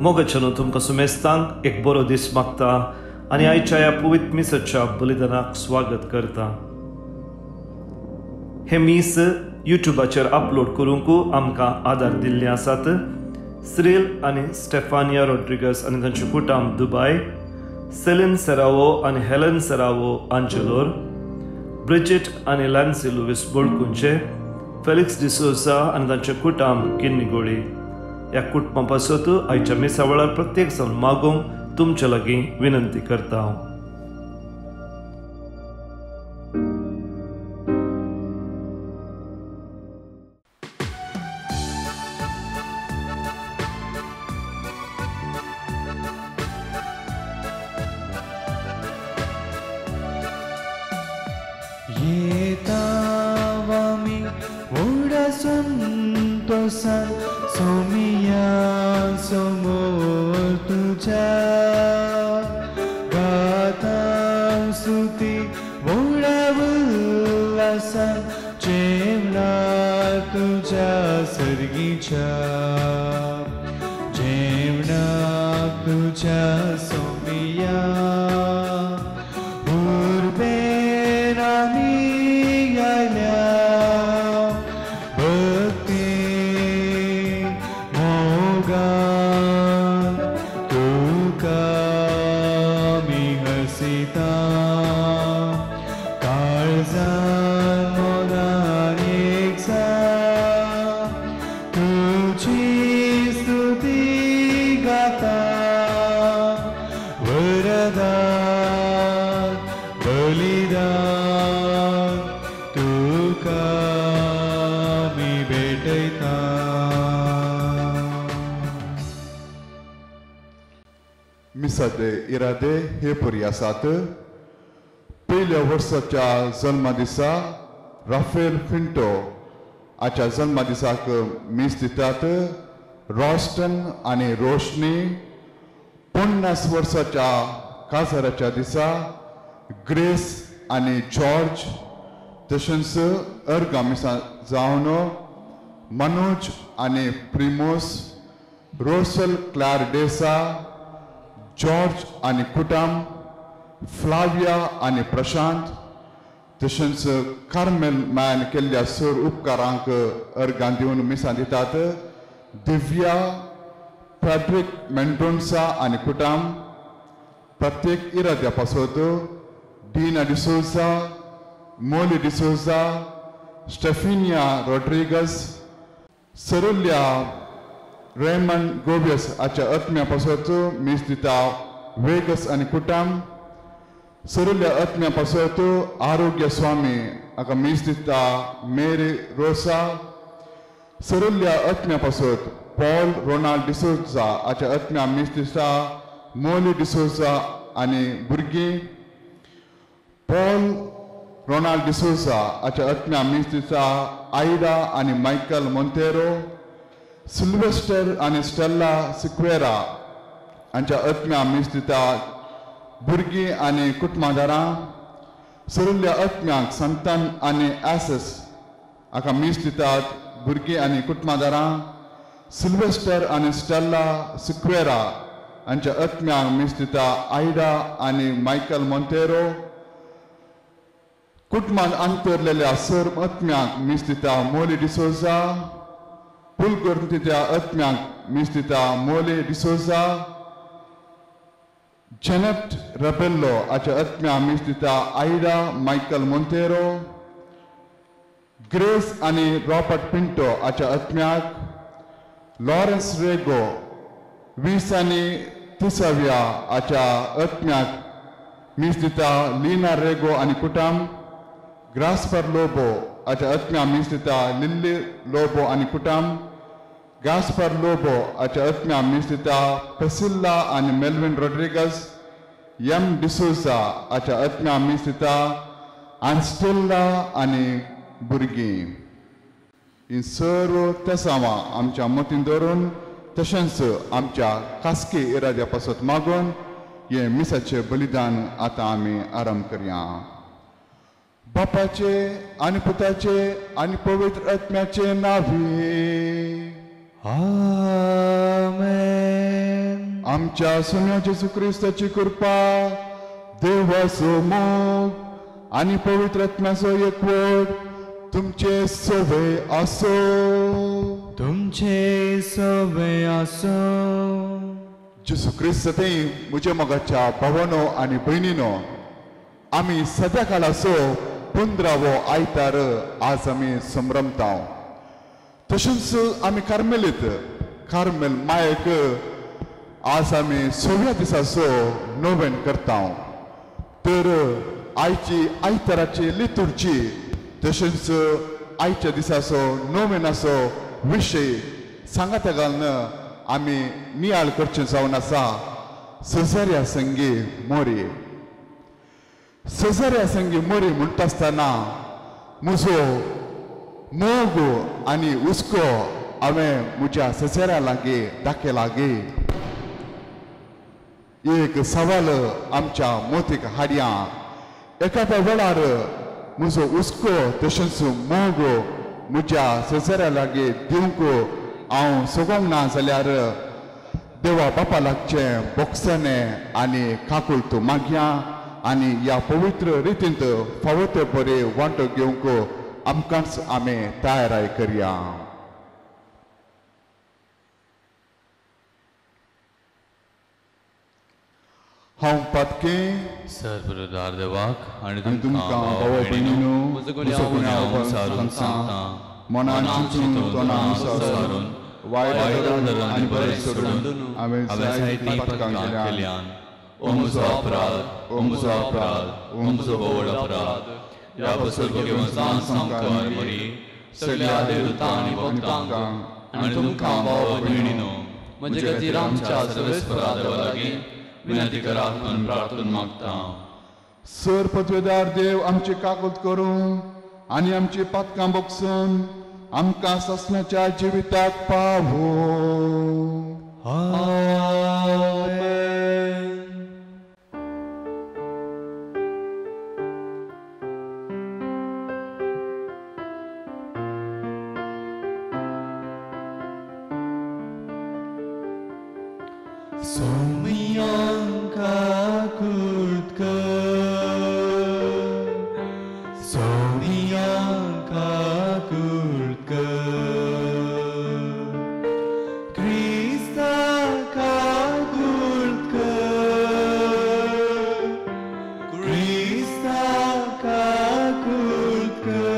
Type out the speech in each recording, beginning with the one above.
मोगाच्यान तुमकां सुमेस्तांक एक बरो दीस मागता आनी आयच्या ह्या पवित्र मिसाच्या बलिदानाक स्वागत करता। हे मीस युट्यूबाचेर अपलोड करूंक आमकां आदार दिल्ले आसात सिरिल आनी स्टेफानिया रॉड्रिगस आनी तांचे कुटुंब दुबाय, सेलिन सेरावो आनी हेलन सेरावो आंजेलोर, ब्रिजिट आनी लॅन्सी लुवीस बोडकुंचे, फेलिक्स डिसोजा आनी तांचे कुटुंब किन्नीगोळी। ह्या कुटुंबा पासत आयच्या मिसा वेळार प्रत्येक जावन मागूंक तुमचे लागीं विनंती करता। मिसाचे इरादे हे परी आसात। पयल्या वर्साच्या जल्मा दिसा राफेल फिंटो हाच्या जल्मा दिसाक मीस दितात रॉस्टन आनी रोशनी। 50 वर्साच्या काजाराच्या दिसा ग्रेस आनी जॉर्ज, तशेंच अर्गा मिसां जावन मनोज आनी प्रिमोस, रोसल क्लार डेसा, जॉर्ज आनी कुटुंब, फ्लाविया आनी प्रशांत, तशेंच कार्मेल मॅन केल्ल्या सर उपकारांक अर्गां दिवन मिसां दितात दिव्या, फ्रेडरिक मेंडोन्सा आनी कुटुंब। प्रत्येक इराद्या पासत डीना डिसोजा, मोली डिसोजा, स्टेफिनिया रॉड्रिगस, सरुल्या रेमन गोवियस हाच्या आत्म्या पासत मीस दिता वेगस आनी कुटुंब। सरुल्या आत्म्या पासत आरोग्य स्वामी हाका मीस दिता मेरी रोसा। सरुल्या आत्म्या पासत पॉल रोनाल्ड डिसोजा हाच्या आत्म्या मीस दिता मोली डिसोजा आनी भुरगीं। पॉल रोनाल्ड डिसोजा हाच्या आत्म्या मीस दिता आयडा आनी मायकल मोंतेरो, सिल्वेस्टर आनी स्टेल्ला सिक्वेरा हांच्या आत्म्या मीस दिता भुरगीं आनी कुटुंबादारां। सरुल्ल्या आत्म्यांक संतान आनी एसस हाका मीस दितात भुरगीं आनी कुटुंबादारां। सिल्वेस्टर आनी स्टेल्ला सिक्वेरा हांच्या आत्म्यांक मीस दिता आयडा आनी मायकल मोंतेरो। कुटुंबान अंतरलेल्या सर आत्म्यांक मीस दिता मोली डिसोजा, पुलगुर्तीच्या आत्म्यांक मीस दिता मोली डिसोजा, जेनेट रेबेल्लो हाच्या आत्म्यांक मीस दिता आयडा मायकल मोंतेरो, ग्रेस आनी रॉबर्ट पिंटो हाच्या आत्म्यांक, लॉरन्स रेगो 20 आनी 30व्या हाच्या आत्म्यांक मीस दिता लीना रेगो आनी कुटुंब, ग्रासपर लोबो हाच्या आत्म्यांक मीस दिता लिल्ली लोबो आनी कुटुंब, गास्पर लोबो हाच्या आत्म्यांक मीस दिता पेसिल्ला आनी मेल्विन रॉड्रिगस, एम डिसोजा हाच्या आत्म्यांक मीस दिता आन्स्टेल्ला आनी भुरगीं। ही सर्व तेसांवां आमच्या मतीन दवरून तशेंच आमच्या खासगी इराद्या पासत मागून हें मिसाचें बलिदान आतां आमी आरंभ करया। बापाचे आनी पुताचे आनी पवित्र आत्म्याचे नांवे आमेन। आमच्या सोम्या जेजू क्रिस्ताची कृपा, देवाचो मोग आनी पवित्र आत्म्याचो एकवट तुमचे सवे आसो. तुमचे सवे आसो. जेजू क्रिस्त थंय म्हज्या मोगाच्या भावानो आनी भयणीनो, आमी सद्या काळाचो 15वो आयतार आज आमी संभ्रमता. तशेंच आमी कार्मेलीत कार्मेल मायक आज आमी 6व्या दिसाचो नोवेन करता. तर आयची आयताराची लितुर्जी तशेंच आयच्या दिसाचो नोवेनाचो विशय सांगाता घालून आमी नियाळ करचें जावन आसा सजाऱ्या संगी मोरी. सजाऱ्या संगी मोरी म्हणटा आसतना म्हजो मोग आनी हुस्को हांवें म्हज्या सजाऱ्या लागीं दाखयला गे. एक सवाल आमच्या मोतीक हाडया. एखाद्या वेळार म्हजो हुस्को तशेंच मोग म्हज्या सजाऱ्या लागीं दिवंक हांव सगोंक ना जाल्यार देवा बापा लागचें बोगसणें आनी काकुळट मागया आनी ह्या पवित्र रितींत फावो ते बरे वांटो घेवंक आमकांच आमी तयाराय करया. हांव पातके सर्वदार देवाक आनी तुमकां भाव भयणीनो म्हजो गुन्यांव सांगता, मनान चिंतून तोंडान सारून वायट धरून आनी बरें सोडून हांवें जायतीं पातकां केल्यान. ओ म्हजो अपराध, ओ म्हजो अपराध, ओ म्हजो व्हड अपराध. ह्या पासून घेवन संवसार मरी सगळ्या देवता आनी भक्तांक आनी तुमकां भाव भयणीनो म्हजे खातीर आमच्या सर्वेस्परा देवा लागीं विनंती करात म्हणून प्रार्थना मागता. सर पदवेदार देव आमची काकूत करूं आनी आमची पातकां बोगसून आमकां सासणाच्या जिविताक पावो. आमेन. सोमियांका कुर्तकर, सोमियांका कुर्तकर, क्रिस्ता कुर्तकर, क्रिस्ता कुर्तकर,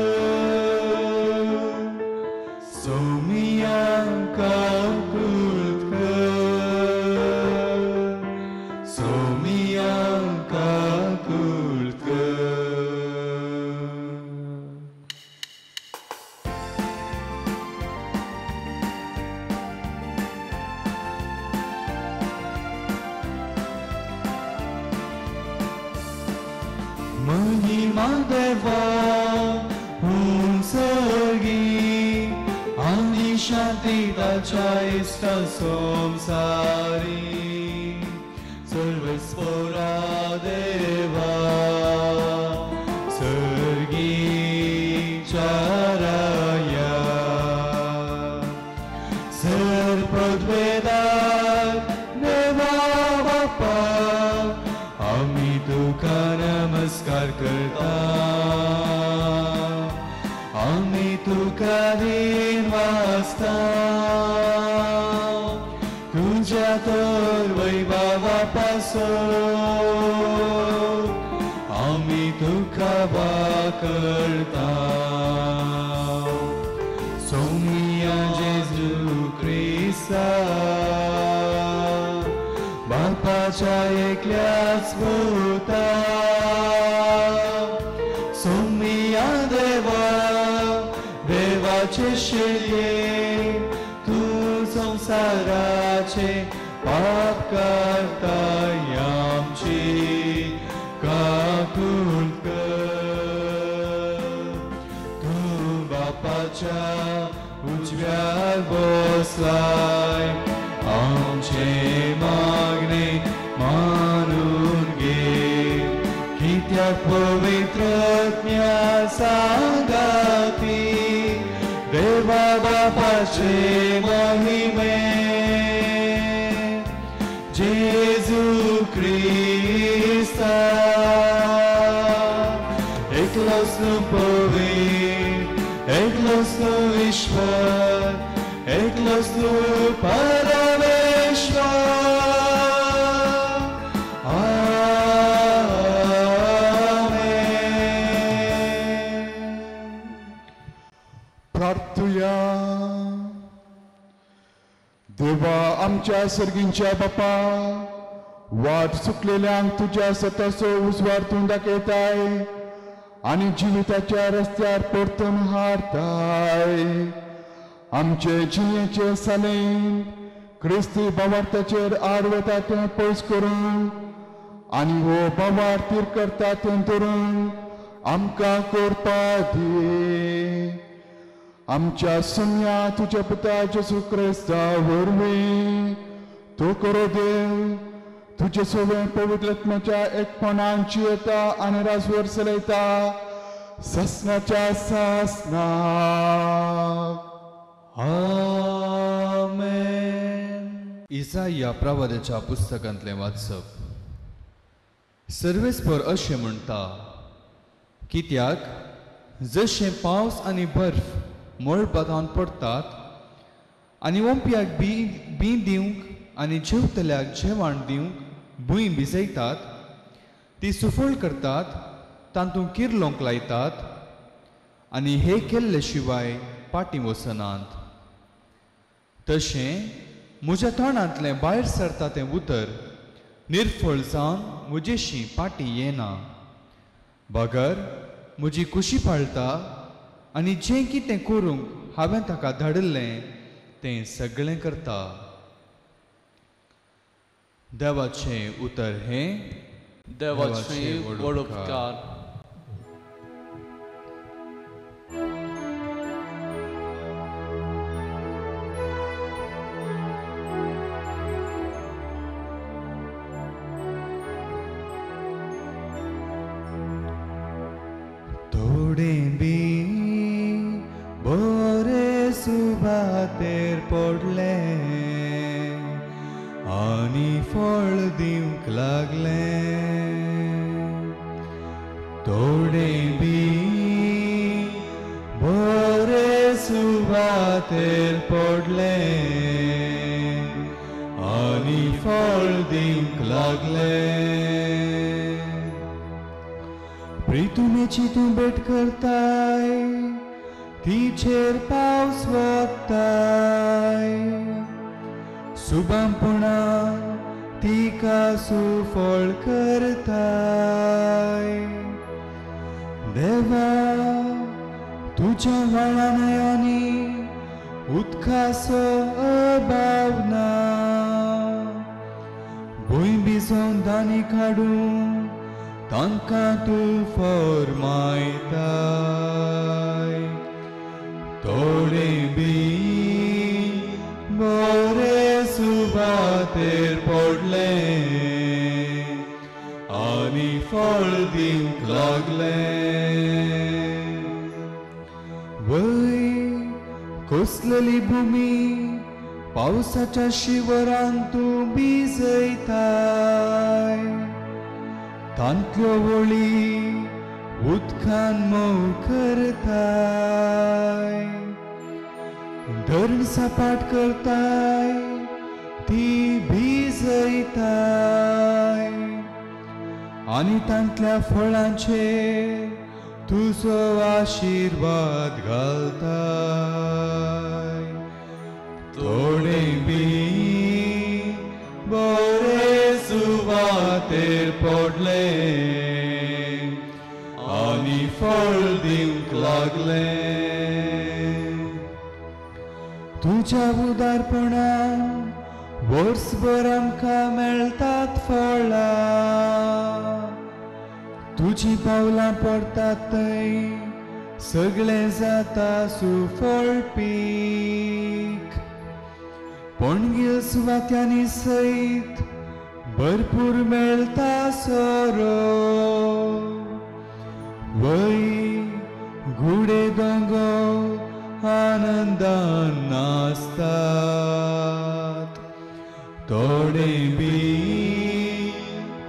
सोमियांका कुर्तकर, सोमियांका कुर्तकर. महिमा देवा हुंसर्गी आनी शांती ताच्या इश्टा संवसारी सर्वेस्परा देवा सर्गीच्या राया. सर्वपदवेदार देवा बापा आमी तुका नमस्कार करता, आमी तुका रीण वाचता, तुज्या तर वैभवा पासून आमी तुका वाकरता. सोमिया जेजू क्रिस्ता बापाच्या एकल्याच पुता, सोमिया देवा देवाचे शिल्ये तूं संवसाराचे पाप करताय आमची काकूळ कर. तूं बापाच्या उजव्यार बसलाय आमचे मागणे मानून घे, कित्याक पवित्र आत्म्या सांगाती देवा बापाचे महिमे. तूं पवित्र, एकलोच तूं ईश्वर, एकलोच तूं परमेश्वर. प्रार्थुया. देवा आमच्या सर्गींच्या बापा, वाट चुकलेल्यांक तुज्या सताचो उजवाड तूं दाखयताय आनी जिविताच्या रस्त्यार परतून हाडताय. आमचे जिणेचे सालेन क्रिस्ती बावार्थाचेर आड वता तें पयस करून आनी हो बावार तीर करता तें धरून आमकां करपा दी. आमच्या सुम्या तुज्या पुता जेजू क्रिस्ता वरवीं तूं करो देव तुजे सोबें पवित्र आत्म्याच्या एकपणान जियेता आनी राजवर चलयता ससनाच्या सासनाक. आमेन. इसाया प्रवादाच्या पुस्तकांतलें वाचप. सर्वेस्पर अशें म्हणटा, कित्याक जशें पावस आनी बर्फ मळबांत पडटात आनी ओंपयाक बी दिवंक आनी जेवतल्याक जेवण दिवंक भूंय भिजयतात, ती सुफळ करतात, तातूंत किर्लोंक लायतात आनी हे केल्ले शिवाय पाटी वचनात, तशें म्हज्या तोंडांतलें भायर सरता तें उतर निर्फळ जावन म्हजेशी पाटी येना, बगर म्हजी कुशी पाळटा आनी जें कितें करूंक हांवें ताका धाडिल्लें तें सगळें करता. देवाचें उतर हें देवाचें व्हड उपकार. थोडे बी बरे सुवातेर पडले आनी फळ दिवंक लागले. थोडे बी बरे सुवातेर पडले आनी फळ दिवंक लागले. प्रितुमेची तूं भेट करताय, तिचेर पावस वताय, सुबामपणा तिका सुफळ करताय. देवा तुज्या व्हाळा न्हंयांनी उदकाचो अभाव ना, भूंय भिजोवन दानी काडून तांकां तूं फरमायताय. थोडे बी बरे सुवातेर पडले आनी फळ दिवंक लागले. वय कोसलेली भुमी पावसाच्या शिवरान तूं भिजयताय, तांतल्यो वळी उदकान मोव करताय, धरण सपाट करताय ती भिजयताय आनी तांतल्या फळांचेर तुजो आशिर्वाद घालताय. थोडे बी बरे सुवातेर पडले आनी फळ दिवंक लागले. तुज्या उदारपणान वर्सभर आमकां मेळटात फळां, तुजी पावलां पडटात थंय सगळें जाता सुफळ पीक. पणगील सुवात्यांनी सयत भरपूर मेळटा सोरो, वय गुडे दोंगो आनंदान नाचतात. थोडे बी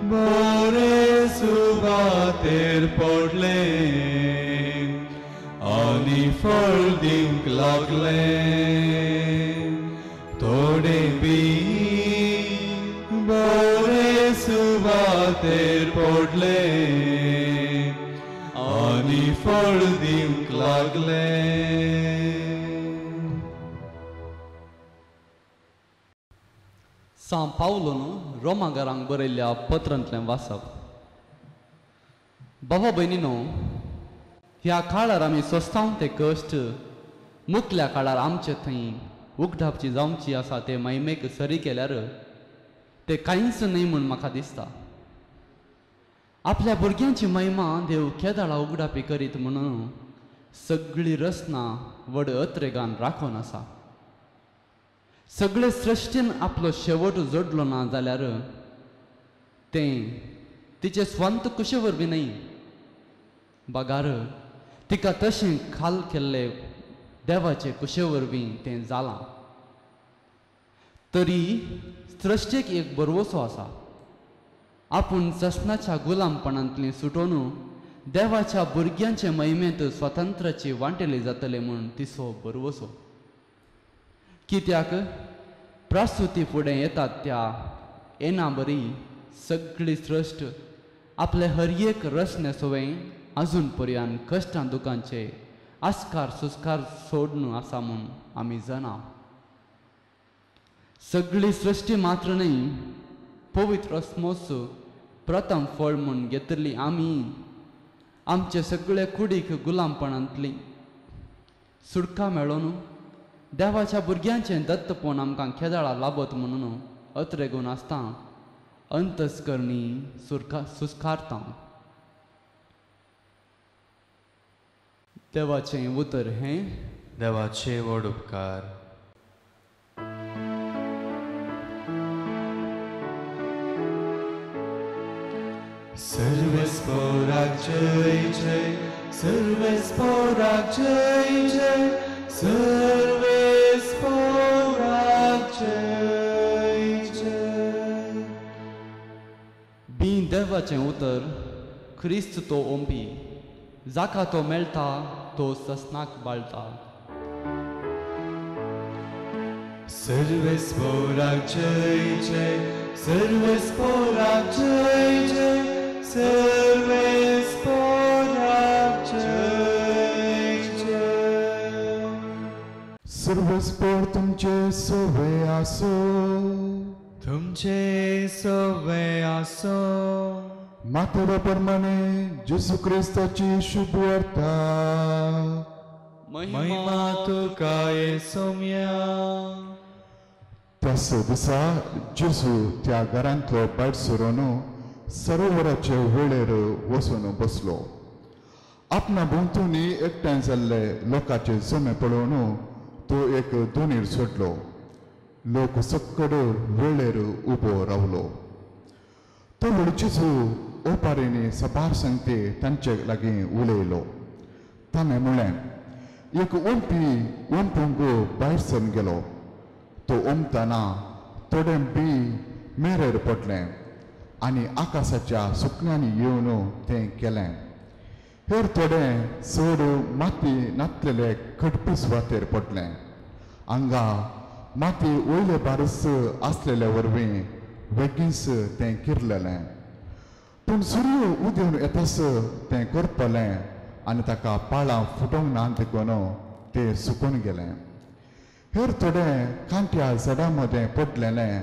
बरे सुवातेर पडले फळ दिवंक लागलें. थोडे बी बरे सुवातेर पडलें आनी फळ दिवंक लागलें. सां पावलोन रोमागारांक बरयल्ल्या पत्रांतलें वाचप. बाबा भयणीनो, ह्या काळार आमी सोंसतांव ते कश्ट मुखल्या काळार आमचे थंय उगडापची जावची आसा ते महिमेक सरी केल्यार ते कांयच न्हय म्हूण म्हाका दिसता. आपल्या भुरग्यांची महिमा देव केदाळा उगडापी करीत म्हणून सगळी रचना व्हड अत्रेगान राखून आसा. सगळे सृश्टीन आपलो शेवट जोडलो ना जाल्यार तें तिचे स्वांत कुशे वरवीं न्हय, बगार तिका तशें खाल केल्ले देवाचे कुशे वरवीं तें जालां. तरी सृश्टेक एक भरवसो आसा, आपूण ससनाच्या गुलामपणांतली सुटोवन देवाच्या भुरग्यांचे महिमेंत स्वातंत्र्याची वांटेली जातले म्हूण तिचो भरवसो. कित्याक प्रस्तुती फुडें येतात त्या येना बरी सगळी सृश्ट आपले हर एक रचने सवें अजून पर्यंत कश्टां दुखांचे आस्कार सुस्कार सोडून आसा म्हूण आमी जाणा. सगळी सृश्टी मात्र न्हय, पवित्र आत्मोच प्रथम फळ म्हूण घेतली आमी आमचे सगळे कुडीक गुलामपणांतली सुटका मेळोवन देवाच्या भुरग्यांचें दत्तपण आमकां खेदाळा लाबत म्हणून अत्रेगून आसता अंतस्करणी सुस्कारता. देवाचें उतर हें देवाचे व्हड उपकार. सर्वेस्पोराक जय जय, सर्वेस्पोराक जय जय, सर्वेस्पोराक जय जय. बी देवाचें उतर क्रिस्त तो ओंपी, जाका तो मेळटा तो ससनाक बाळटा. सर्वेस्पोराक जय जय, सर्वेस्पोराक जय जय, सर्वेस्पोराक जय जय. सर्वेस्पोर तुमचे सवे आसो, तुमचे सवे आसो. मातेवा प्रमाणे जेजू क्रिस्ताची शुभवार्ता. महिमा तुका येसोम्या. त्याच दिसा जेजू त्या घरांतलो भायर सरून सरोवराचे वेळेर वचून बसलो. आपणा भोंवतणी एकठांय जाल्ले लोकांचे जमे पळोवन तो एक दोनीर सोडलो. लोक सक्कड वेळेर उबो रावलो. तो व्हड जेजू ओपारींनी सबार सांगते तांचे लागीं उलयलो. ताणें म्हणलें, एक ओंपी ओंपूंक भायर सरून गेलो. तो ओंपतना थोडें बी मेरेर पडलें आनी आकाशाच्या सुकण्यांनी येवन तें केलें. हेर थोडें चड माती नातलेले खडपी सुवातेर पडलें. हांगा माती वयले बारस आसलेले वरवीं बेगीनच तें किरलेलें. पूण सूर्य उदेवन येतास तें करपलें आनी ताका पाळां फुटोवंक ना देखून तें सुकून गेलें. हेर थोडें कांट्या झाडां मदें पडलेलें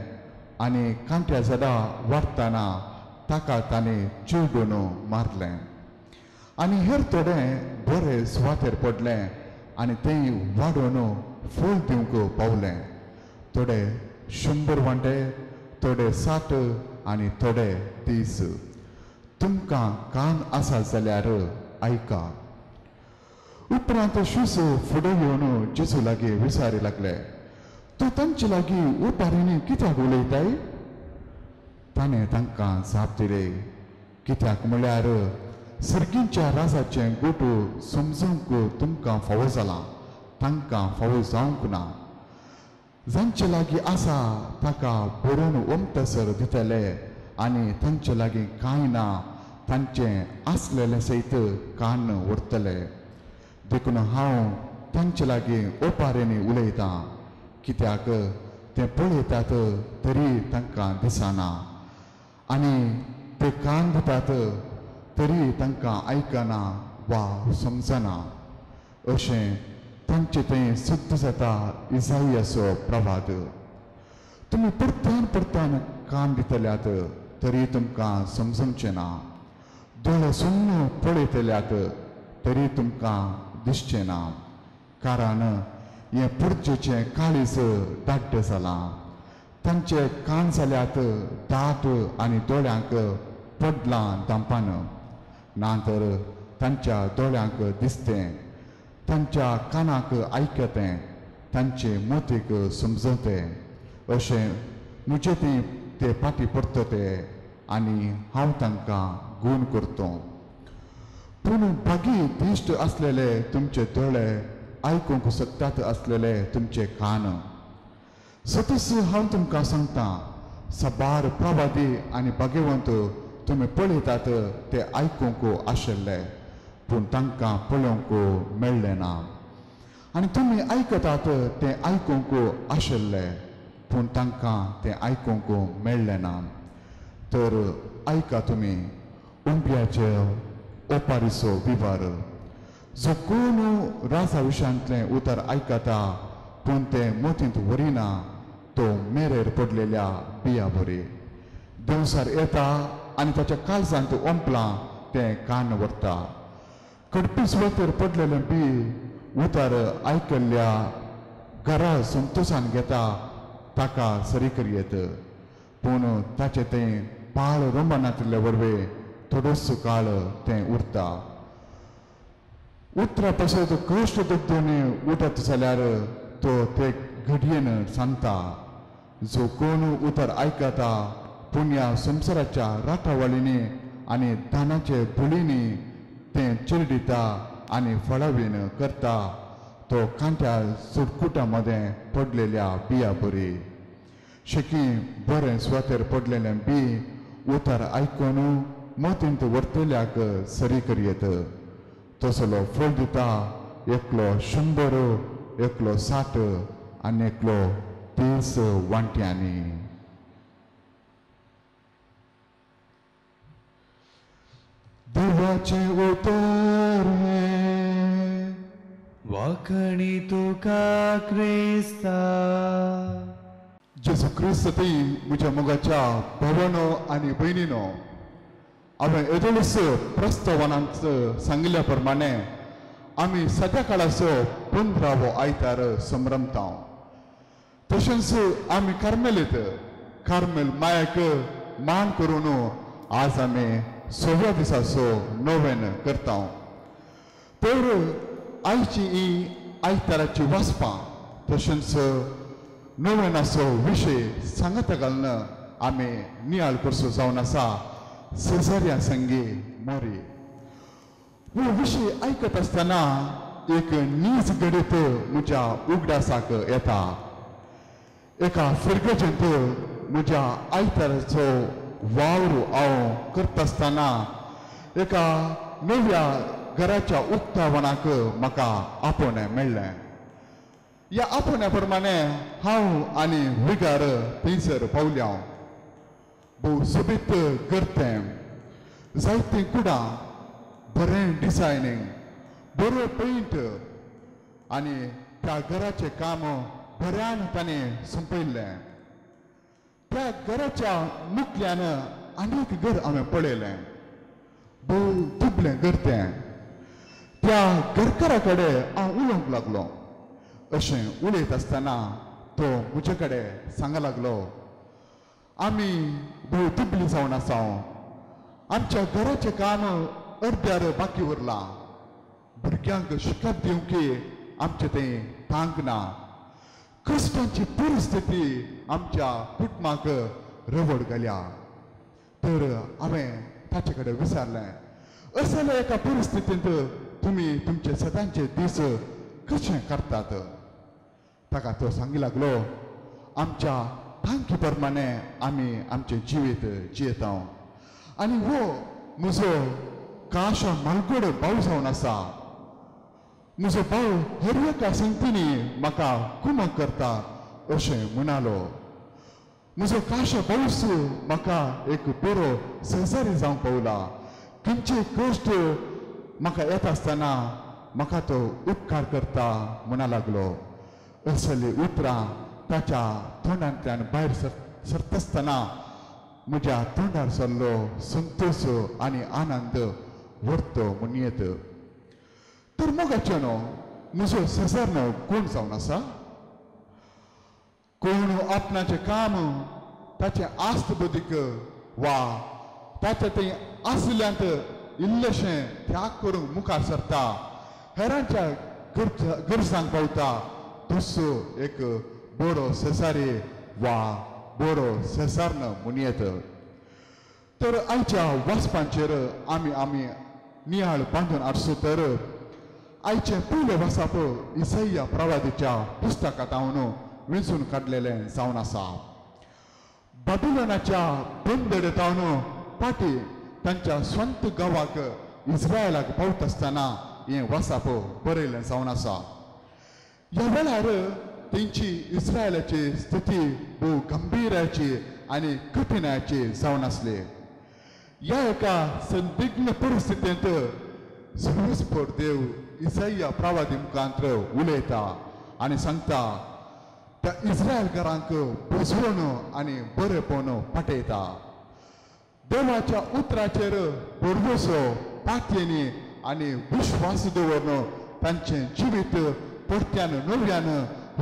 आनी कांट्या झाडां वाडटना ताका ताणें चिरडून मारलें. आनी हेर थोडें बरे सुवातेर पडलें आनी तें वाडोवन फूल दिवंक पावलें. थोडे 100 वांटे, थोडे 60 आनी थोडे 30. तुमकां कान आसा जाल्यार आयका. उपरांत शिस फुडें येवन जेजू लागीं विचारी लागले, तूं तांचे लागीं उपारींनी कित्याक उलयताय? ताणें तांकां जाप दिली, कित्याक म्हळ्यार सर्गींच्या राजाचें गोटू समजूंक तुमकां फावो जालां, तांकां फावो जावंक ना. जांचे लागीं आसा ताका बरोवन ओमतसर दितले आनी तांचे लागीं कांय ना तांचें आसलेलें सयत कान व्हरतले. देखून हांव तांचे लागीं ओपारेंनी उलयतां, कित्याक ते पळयतात तरी तांकां दिसना आनी ते कान दितात तरी तांकां आयकना वा समजना. अशें तांचें तें सिद्ध जाता इसाईयाचो प्रवाद. तुमी परतान परतान कान दितल्यात तरी तुमकां समजचें ना, दोळे सुन्न पळयतल्यात तरी तुमकां दिसचें ना, कारण हें पुर्जेचें काळीज दाट्ट जालां. तांचे कान जाल्यात दाट आनी दोळ्यांक पडलां दांपान, ना तर तांच्या दोळ्यांक दिसतें, तांच्या कानाक आयकतें, तांचे मोतीक समजतें. अशें म्हजे ते फाटी परतते आनी हांव तांकां गूण करतो. पूण भागी दिश्ट आसलेले तुमचे दोळे, आयकूंक शकतात आसलेले तुमचे कान. सतीस हांव तुमकां सांगता, साबार प्रवादी आनी भाग्यवंत तुमी पळयतात ते आयकूंक आशिल्ले, पूण तांकां पळोवंक मेळ्ळें ना, आनी तुमी आयकतात ते आयकूंक आशिल्ले, पूण तांकां तें आयकूंक मेळ्ळें ना. तर आयका तुमी उंब्याचे ओपारीचो विवार. जो कोण राजा विशयांतलें उतर आयकता पूण तें मोतींत व्हरिना तो मेरेर पडलेल्या बिया बरी. देंवसार येता आनी ताच्या काळजांत ओंपलां तें कान व्हरता. कडपी सुवातेर पडलेलें बी उतर आयकल्ल्या घरा संतोशान घेता, ताका सरी करयेत, पूण ताचें तें पाळ रोमनांतले वरवीं थोडोसो काळ तें उरता. उतरा पासत कश्ट दुखून उठत जाल्यार तो ते घडयेन सांगता. जो कोण उतर आयकता पूण ह्या संवसाराच्या राटावळींनी आनी दानाचे बुळींनी तें चिरडिता आनी फळावीन करता, तो कांट्या सुटकुटा मदें पडलेल्या बिया बरी. शेकी बरें सुवातेर पडलेलें बी उतर आयकून मोतींत व्हरतल्याक सरी करयेत. तसलो फळ दिता, एकलो 100, एकलो 60 आनी एकलो 30 वांट्यांनी. देवाचें उतर हें, वाखणी तुका क्रिस्ता. जेजू क्रिस्त ती म्हज्या मोगाच्या भवनो आनी भयणीनो, हांवें येदोळूच प्रस्तावनांत सांगिल्ल्या प्रमाणे आमी सद्या काळाचो 15वो आयतार संभ्रमता. तशेंच आमी कार्मेलीत कार्मेल मायक मान करून आज आमी 6व्या दिसाचो नोवेन करता. तर आयची ही आयताराची वाचपां तशेंच नोवेनाचो विशय सांगता घालून आमी नियाळ करचो जावन आसा शेजाऱ्या संगी मोरी. हो विशय आयकत आसतना एक नीज घडीत म्हज्या उगडासाक येता. एका फिरगजेंत म्हज्या आयताराचो वावर हांव करता आसतना एका नव्या घराच्या उक्तावणाक म्हाका आपोवणें मेळ्ळें. ह्या आपोवण्या प्रमाणे हांव आनी विगार थंयसर पावल्या. भोव सोबीत घर तें, जायतीं कुडां, बरें डिजायनींग, बरो पेंट आनी त्या घराचें काम बऱ्यान ताणें सोंपयल्लें. त्या घराच्या मुखल्यान आनीक घर हांवें पळयलें, भोव दुबलें घर तें. त्या घरकारा कडेन हांव उलोवंक लागलो. अशें उलयत आसतना तो म्हजे कडेन सांगूंक लागलो, आमी भोव दुबली जावन आसा, आमच्या घराचें काम अर्द्यार बाकी उरलां, भुरग्यांक शिकप दिवंक आमचें तें तांक ना, कश्टांची परिस्थिती आमच्या कुटुंबाक रवड घाल्या. तर हांवें ताचे कडेन विचारलें, असल्या एका परिस्थितींत तुमी तुमचे सदांचे दीस कशें काडटात? ताका तो सांगी लागलो, आमच्या तांकी प्रमाणे आमी आमचें जिवीत जियेता आनी हो म्हजो काश मालगोड भाव जावन आसा. म्हजो भाव हर एका संगतीनी म्हाका कुमक करता अशें म्हणालो. म्हजो काश पावस म्हाका एक बरो संवसारी जावंक पावला. खंयचे कश्ट म्हाका येता आसतना म्हाका तो उपकार करता म्हणा लागलो. असली उतरां ताच्या तोंडांतल्यान भायर सरतासतना म्हज्या तोंडार सरलो संतोश आनी आनंद व्हरतो म्हूण येत. तर मोगाचें न्हू म्हजो शेजार न्हू कोण जावन आसा? कोण आपणाचें काम ताचें आस्त बदीक वा ताचें थंय आसल्यांत इल्लेशें त्याग करूंक मुखार सरता, हेरांच्या गरजांक पावता, तसो एक बरो शेजारी वा बरो शेजान्न म्हूण येत. तर आयच्या वाचपांचेर आमी आमी नियाळ बांदून आसचो तर आयचें पयलें वाचप इसैया प्रवादीच्या पुस्तकांत हांव वेंचून काडलेलें जावन आसा. बाबिलोनाच्या बंदडेंत हांव फाटीं तांच्या स्वंत गांवाक इस्रायलाक पावता आसतना हें वाचप बरयलें जावन आसा. ह्या वेळार तेंची इस्रायलाची स्थिती भोव गंभीराची आनी कठीणाची जावन आसली. ह्या एका संदिग्ध परिस्थितींत सर्वेस्पर देव इसैया प्रवादी मुखांत उलयता आनी सांगता त्या इस्रायलकारांक बसवण आनी बरेपण पाठयता. देवाच्या उतराचेर भरवसो पातयेनी आनी विश्वास दवरून तांचें जिवीत परत्यान नव्यान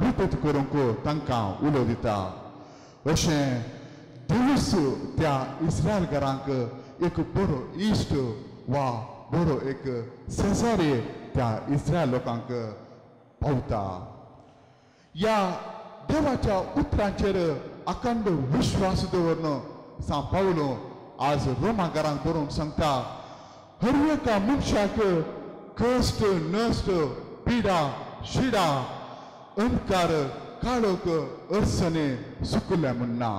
रुपत करूंक तांकां उलो दिता. अशें देवूच त्या इस्रायलकारांक एक बरो इश्ट वा बरो एक शेजारी त्या इस्रायल लोकांक पावता. ह्या देवाच्या उतरांचेर अखंड विश्वास दवरून सांव पावलो आज रोमाकारांक बरोवन सांगता, हर एका मनशाक कश्ट नश्ट पिडा शिडा अंधकार काळोख अडचणी सुकल्या म्हणना.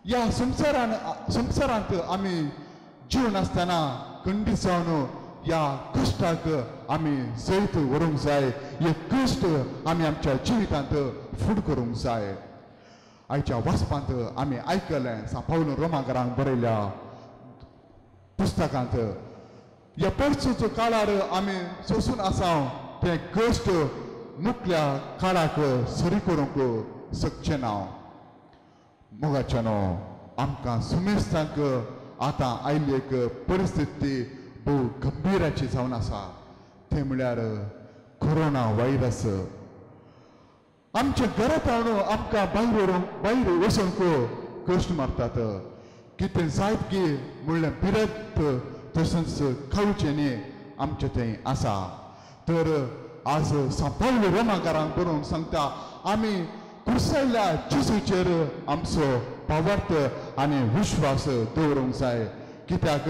ह्या संवसारांत आमी जीवन आसतना खंडीत जावन ह्या कश्टाक आमी जैत व्हरूंक जाय. हे कश्ट आमी आमच्या जिवितांत फूड करूंक जाय. आयच्या वाचपांत आमी आयकलें सांव पावलो रोमाकारांक बरयल्या पुस्तकांत ह्या परसुचो काळार आमी सोसून आसा तें कश्ट मुखल्या काळाक सरी करूंक शकचें ना. मोगाचें न्हू आमकां सुमेस्तांक आतां आयिल्ली एक परिस्थिती भोव गंभीराची जावन आसा, तें म्हळ्यार कोरोना व्हायरस. आमच्या घरांत हाडून आमकां भायर भायर वचूंक कश्ट मारतात. कितें जायत की म्हणलें पिरत तशेंच खावचें न्ही आमचें थंय आसा. तर आज सांव पावलो रोमाकारांक बरोवन सांगता आमी कुर्सायल्या जेजूचेर आमचो पावर्त आनी विश्वास दवरूंक जाय. कित्याक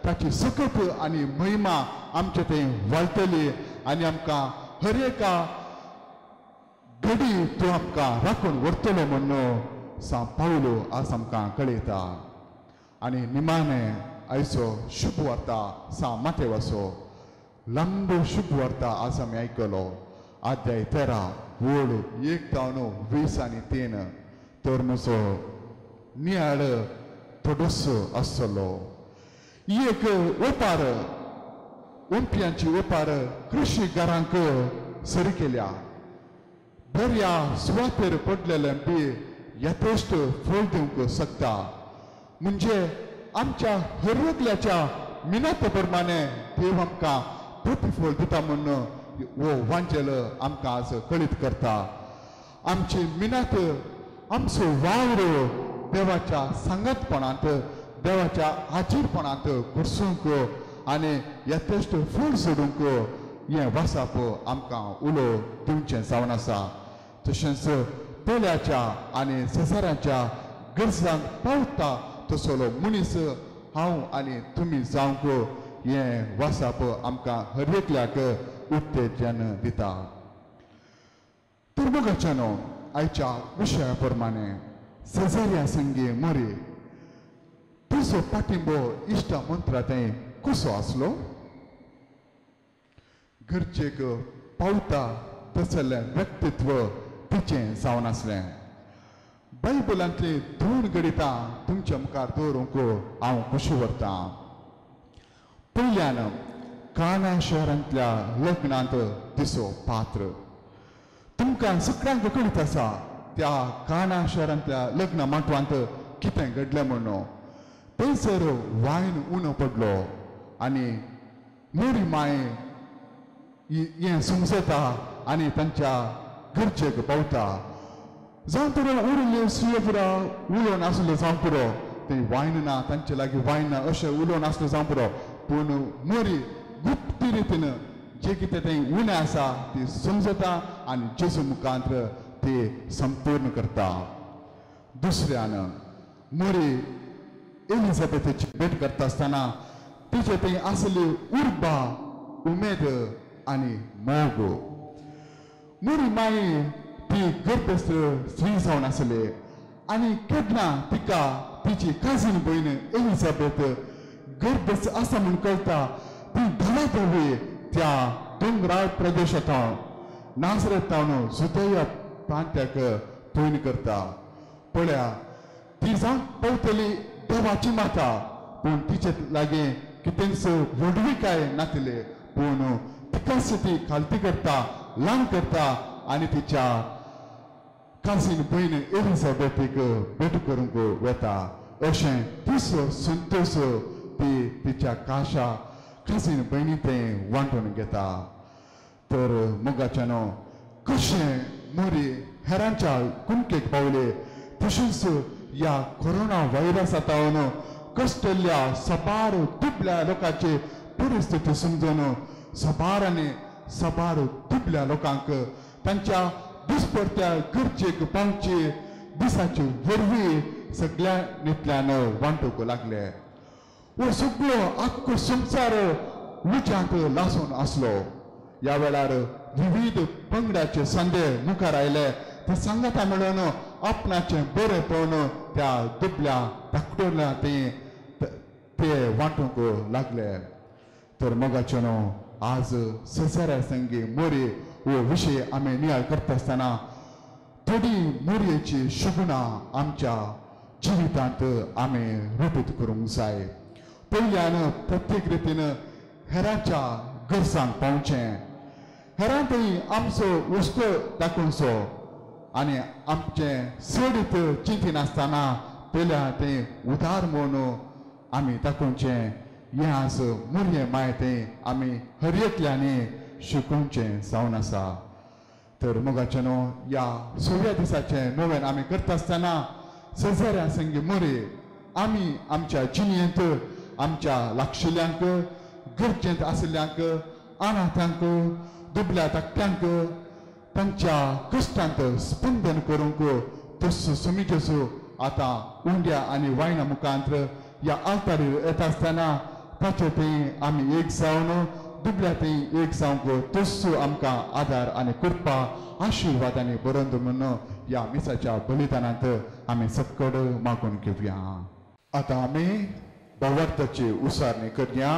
ताची सकत आनी महिमा आमचे थंय वाळटली आनी आमकां हर एका घडी तो आमकां राखून व्हरतलो म्हूण सांव पावलो आज आमकां कळयता. आनी निमाणें आयचो शुभ वार्ता सांव मातेवाचो लांब शुभ वार्ता आज आमी आयकलो. अध्याय 13 ओळ 1 जावन 20 आनी 3. तर म्हजो नियाळ थोडोसो आसलो. ही एक ओपार ओंपयांची ओपार कृशीकारांक सरी केल्या. बऱ्या सुवातेर पडलेलें बी यथेश्ट फळ दिवंक शकता. म्हणजे आमच्या हर एकल्याच्या मिनात प्रमाणे देव आमकां प्रतिफळ दिता म्हूण हो वांजेल आमकां आज कळीत करता. आमची मिनात आमचो वावर देवाच्या सांगातपणांत देवाच्या हाजीरपणांत घुसूंक आनी यथेश्ट फूल सोडूंक हें वाचप आमकां उलो दिवचें जावन आसा. तशेंच पेल्याच्या आनी शेजाऱ्यांच्या गरजांक पावता तसलो मनीस हांव आनी तुमी जावंक हें वाचप आमकां हर एकल्याक उत्तेजन दिता. तर मोगाच्यानो आयच्या विशया प्रमाणे शेजाऱ्या संगी मोरी तुजो पाठिंबो इश्टा मंत्रा थंय कसो आसलो? गरजेक पावता तसलें व्यक्तित्व तिचें जावन आसलें. बायबलांतलीं दोन गणितां तुमच्या मुखार दवरूंक हांव खोशी व्हरतां. पयल्यान काना शहरांतल्या लग्नांत तिचो पात्र. तुमकां सगळ्यांक कळीत आसा त्या काना शहरांतल्या लग्न माटवांत कितें घडलें म्हणून. थंयसर वायन उणो पडलो आनी मोरी माय हें समजता आनी तांच्या गरजेक पावता. जावं पुरो उरले सुयपुरा उलोवन आसलो जावं पुरो, थंय वायन ना, तांचे लागीं वायन ना अशें उलोवन आसलो जावं पुरो, पूण मोरी गुप्त रितीन जे कितें थंय उणें आसा ती समजता आनी जेजू मुखांत ती संपूर्ण करता. दुसऱ्यान मोरी एलिझाबेथेची भेट करता आसतना तिचे थंय आसली उर्बा, उमेद आनी मोग. मोरी माई ती गर्भस्थ स्त्री जावन आसली आनी केन्ना तिका तिची काजीन भयण एलिझाबेथ गर्भस्थ आसा म्हूण कळटा, ती धांवाधावी त्या दोंगराळ प्रदेशांत नासरेतावन जुदया प्रांत्याक पयण करता. पळया ती जावन पावतली देवाची माता, पूण तिचे लागीं कितेंच व्हडविकाय नातिल्ली, पूण तिकाच ती खालती करता, ल्हान करता आनी तिच्या काजीन भयण एलिझाबेथीक भेट करूंक वता. अशें तिचो संतोश ती तिच्या काशा काजीन भयणी तें वांटून घेता. तर मोगाच्यानो कशें मोरी हेरांच्या कुमकेक पावले तशेंच ह्या कोरोना व्हायरसा तावन कश्टल्ल्या सबार दुबल्या लोकांची परिस्थिती समजून सबार आनी सबार दुबल्या लोकांक तांच्या दिसपडत्या गरजेक पावची दिसाची वरवीं सगळ्या नितल्यान वांटूंक लागले. हो सगळो आख्खो संवसार उज्यांत लासून आसलो. ह्या वेळार विविध पंगडाचे संदे मुखार आयले, ते सांगाता मेळून आपणाचें बरेंपण त्या दुबल्या धाकटोल्या ते वांटूंक लागले. तर मोगाचें न्हू आज शेजाऱ्या संगी मोरी हो विशय आमी नियाळ करता आसतना थोडी मोरयेची शुगुणां आमच्या जिवितांत आमी रुपीत करूंक जाय. पयल्यान प्रत्येक रितीन हेरांच्या गरजांक पावचें, हेरां थंय आमचो हुस्को दाखोवचो आनी आमचें चडीत चिंतिनासतना पयल्या तें उदार म्हूण आमी दाखोवचें. हें आज मोरये माय तें आमी हर एकल्यांनी शिकोवचें जावन आसा. तर मोगाचें न्हू ह्या सव्या दिसाचें नव्यान आमी करता आसतना शेजाऱ्या संगी मोरी आमी आमच्या जिणेंत आमच्या लागशिल्ल्यांक, गरजेंत आशिल्ल्यांक, अनाथांक, दुबल्या धाकट्यांक तांच्या कश्टांत स्पंदन करूंक तसो समिजेचो आतां उंड्या आनी वायना मुखांत ह्या आल्तारीर येता आसतना ताचे थंय आमी एक जावन दुबल्या थंय एक जावंक तसो आमकां आदार आनी कृपा आशिर्वाद आनी बरोवन म्हणून ह्या मिसाच्या बलिदानांत आमी सक्कड मागून घेवया. आतां आमी भावार्थाची उसारणी करया.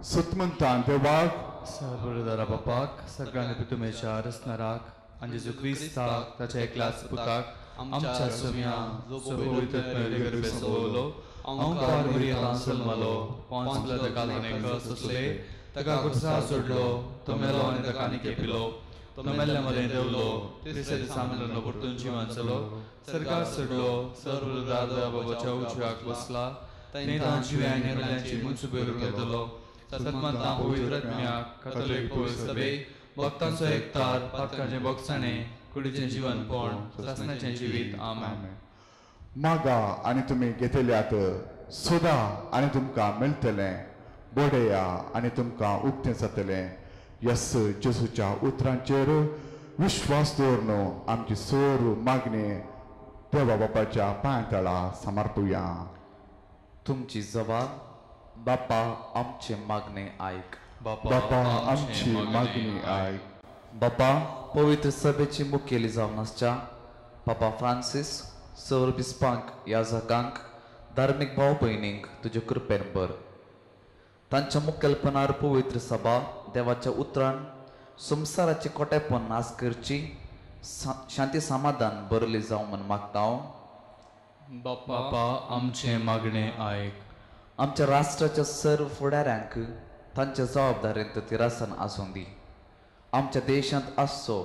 सतमंतान देवाक, सर्वदारा बापाक, सगळ्यांनी तुमेच्या रसनाराक आनी जेजू क्रिस्ताक ताच्या एकल्याच पुताक आमच्या सोम्या जो पवित्र गर्भे सोबलो अंकार मरिया जल्मलो, पोंस ताका सोंसले, ताका कुर्सा सोडलो, तो मेलो आनी ताका आनी केपिलो, तो मेल्ल्या मदें देवलो, तिसऱ्या दिसा मेलो परतून जिवन जालो, सरकार सोडलो, सर्वदारा बाबाच्या उजव्याक बसला, ताणें जिव्या आनी मेल्ल्यांची मुंचुबे उलयतलो. सतमंता पवित्र आत्म्याक, कथोलीक पवित्र सभेक, भक्तांचो एकतार, पातकाचें बोगसाणें, कुडीचें जिवनपण, सासणाचें जिवीत. आमेन. मागा आनी तुमी घेतल्यात, सोदा आनी तुमकां मेळटलें, बडया आनी तुमकां उक्तें जातलें. यस जेजूच्या उतरांचेर विश्वास दवरून आमची सर मागणी देवा बापाच्या पांया तळा समर्पुया. तुमची जबाब बापा आमचे मागणे आयक. बापा आमची मागणी आयक. बापा पवित्र सभेची मुखेली जावन आसच्या पापा फ्रांसीस सवर बिस्पांक याजकांक धार्मीक भाव भयणींक तुजे कृपेन भर. तांच्या मुखेलपणार पवित्र सभा देवाच्या उतरान संवसाराचे कोटेपण नाश करची शांती समाधान बरली जावं म्हूण मागता. बापा आमचें मागणें आयक. आमच्या राष्ट्राच्या सर्व फुडाऱ्यांक तांच्या जबाबदारेंत तिरासन आसूं दी. आमच्या देशांत आसचो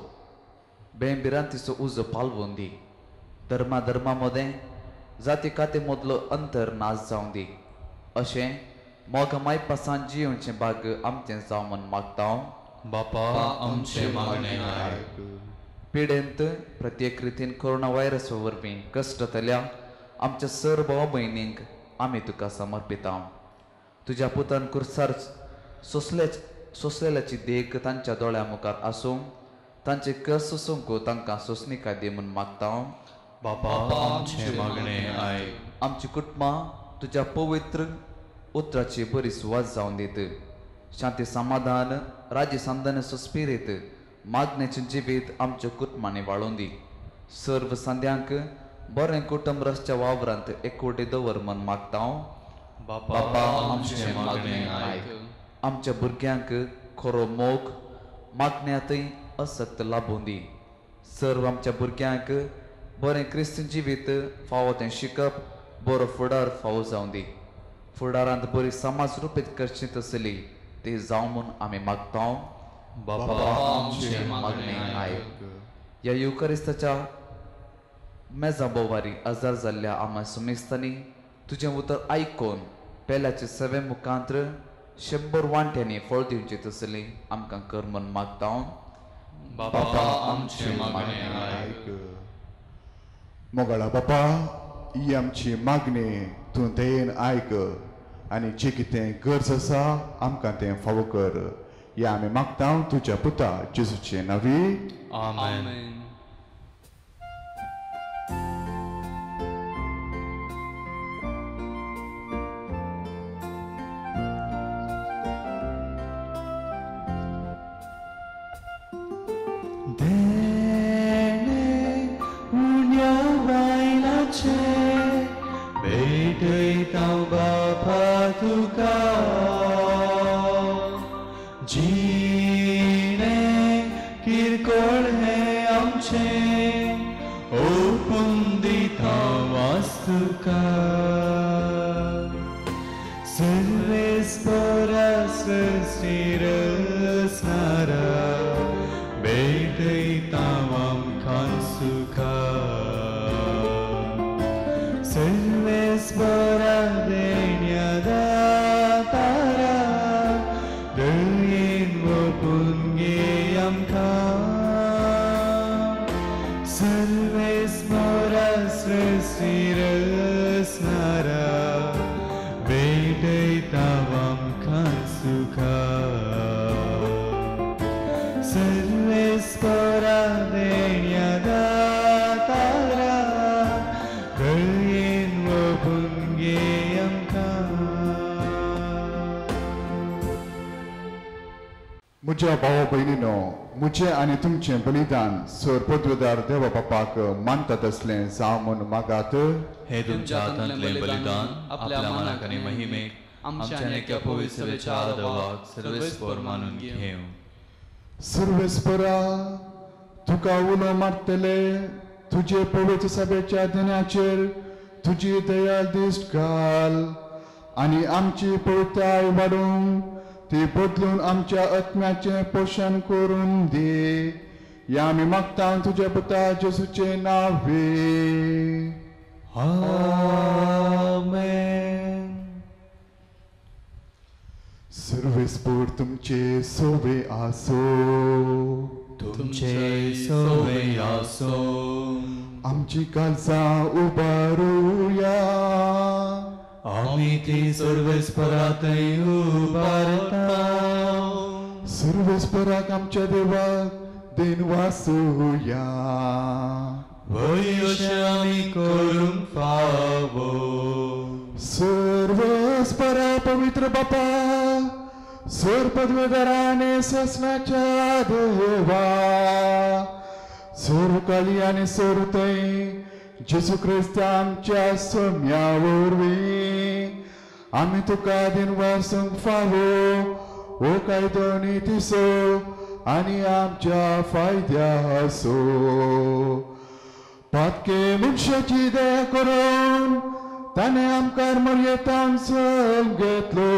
बेभिरांतीचो उजो पालवून दी. धर्मा धर्मा मदें जाती काती मदलो अंतर नाश जावं दी. अशें मोग मायपासान जियेवचें भाग्य आमचें जावं म्हूण मागता. बापा आमचें मागणें आयक. पिडेंत प्रत्येक रितीन कोरोना व्हायरस वरवीं कश्टतल्या आमच्या सर भाव भयणींक आमी तुका समर्पिता. तुज्या पुतान कुर्सार सोंसलेल्याची देख तांच्या दोळ्या मुखार आसूं तांचे कस सोसूंक तांकां सोंसणीकाय दी म्हूण मागता. बापा आमचें मागणें आयक. आमची कुटुंबां तुज्या पवित्र उतराची बरी सुवात जावन दीत. शांती समाधान राज्य समाधानाचो स्पिरीत मागण्याचें जिवीत आमच्या कुटुंबांनी वाळोवन दी. सर्व सांद्यांक बरें कुटुंब रसच्या वावरांत एकवटी दवर म्हूण मागता. बापा आमचें मागणें आयक. आमच्या भुरग्यांक खरो मोग मागण्यांतय असक्त लाबून दी. सर्व आमच्या भुरग्यांक बरें क्रिस्ती जिवीत फावो तें शिकप बरो फुडार फावो जावं दी. फुडारांत बरी समाज रुपीत करची तसली ती जावं म्हूण आमी मागता. बापा आमचें मागणें आयक. ह्या युवकरिस्ताच्या मेजा बोवारी आजार जाल्ल्या आमा सुमेस्तांनी तुजें उतर आयकून पेल्याचे सवे मुखांत्र 100 वांट्यांनी फळ दिवचें तसली आमकां कर म्हूण मागता. बापा आमचें मागणें आयक. मोगाळा बापा, ही आमची मागणी तूं दयेन आयक आनी जे कितें गरज आसा आमकां तें फावो कर. ह्या आमी मागता तुज्या पुता जेजूचे नांवी. आमेन. म्हज्या भाव भयणीनो, म्हजें आनी तुमचें बलिदान सर पदवेदार देवा बापाक मानता तसलें जावं म्हूण मागात. हे तुमच्या हातांतलें बलिदान आपल्या मानाक आनी महिमेक आमच्या आनी पवित्र सभेच्या आदवाक सर्वेस्पर मानून घेवं. सर्वेस्परा, तुका उलो मारतले तुजे पवित्र सभेच्या दिनाचेर तुजी दयाल दिश्ट घाल आनी आमची पवित्रताय वाडूंक ती बदलून आमच्या आत्म्याचें पोशण करून दी. ह्या आमी मागता तुज्या पुता जेजूचे नांवे. आमेन. सर्वेस्पर तुमचे सोवे आसो. तुमचे सोवे आसो. आमची काळजां उबारुया. आमी ती सर्वेस्परांतय उबारता. सर्वेस्पराक आमच्या देवाक then वासुया. वय अशें आमी करूंक फावो. सर्वेस्परा पवित्र बापा, सर पदवेदाराने ससनाच्या देवा, सर्वकाली आनी सर्वथंय जेजू क्रिस्त आमच्या सोम्या वरवीं आमी तुका दिनवासूंक फावो हो कायदो नितीचो आनी आमच्या फायद्याचो. पातके मनशाची दया करून ताणें आमकां मर्येतान जल्म घेतलो.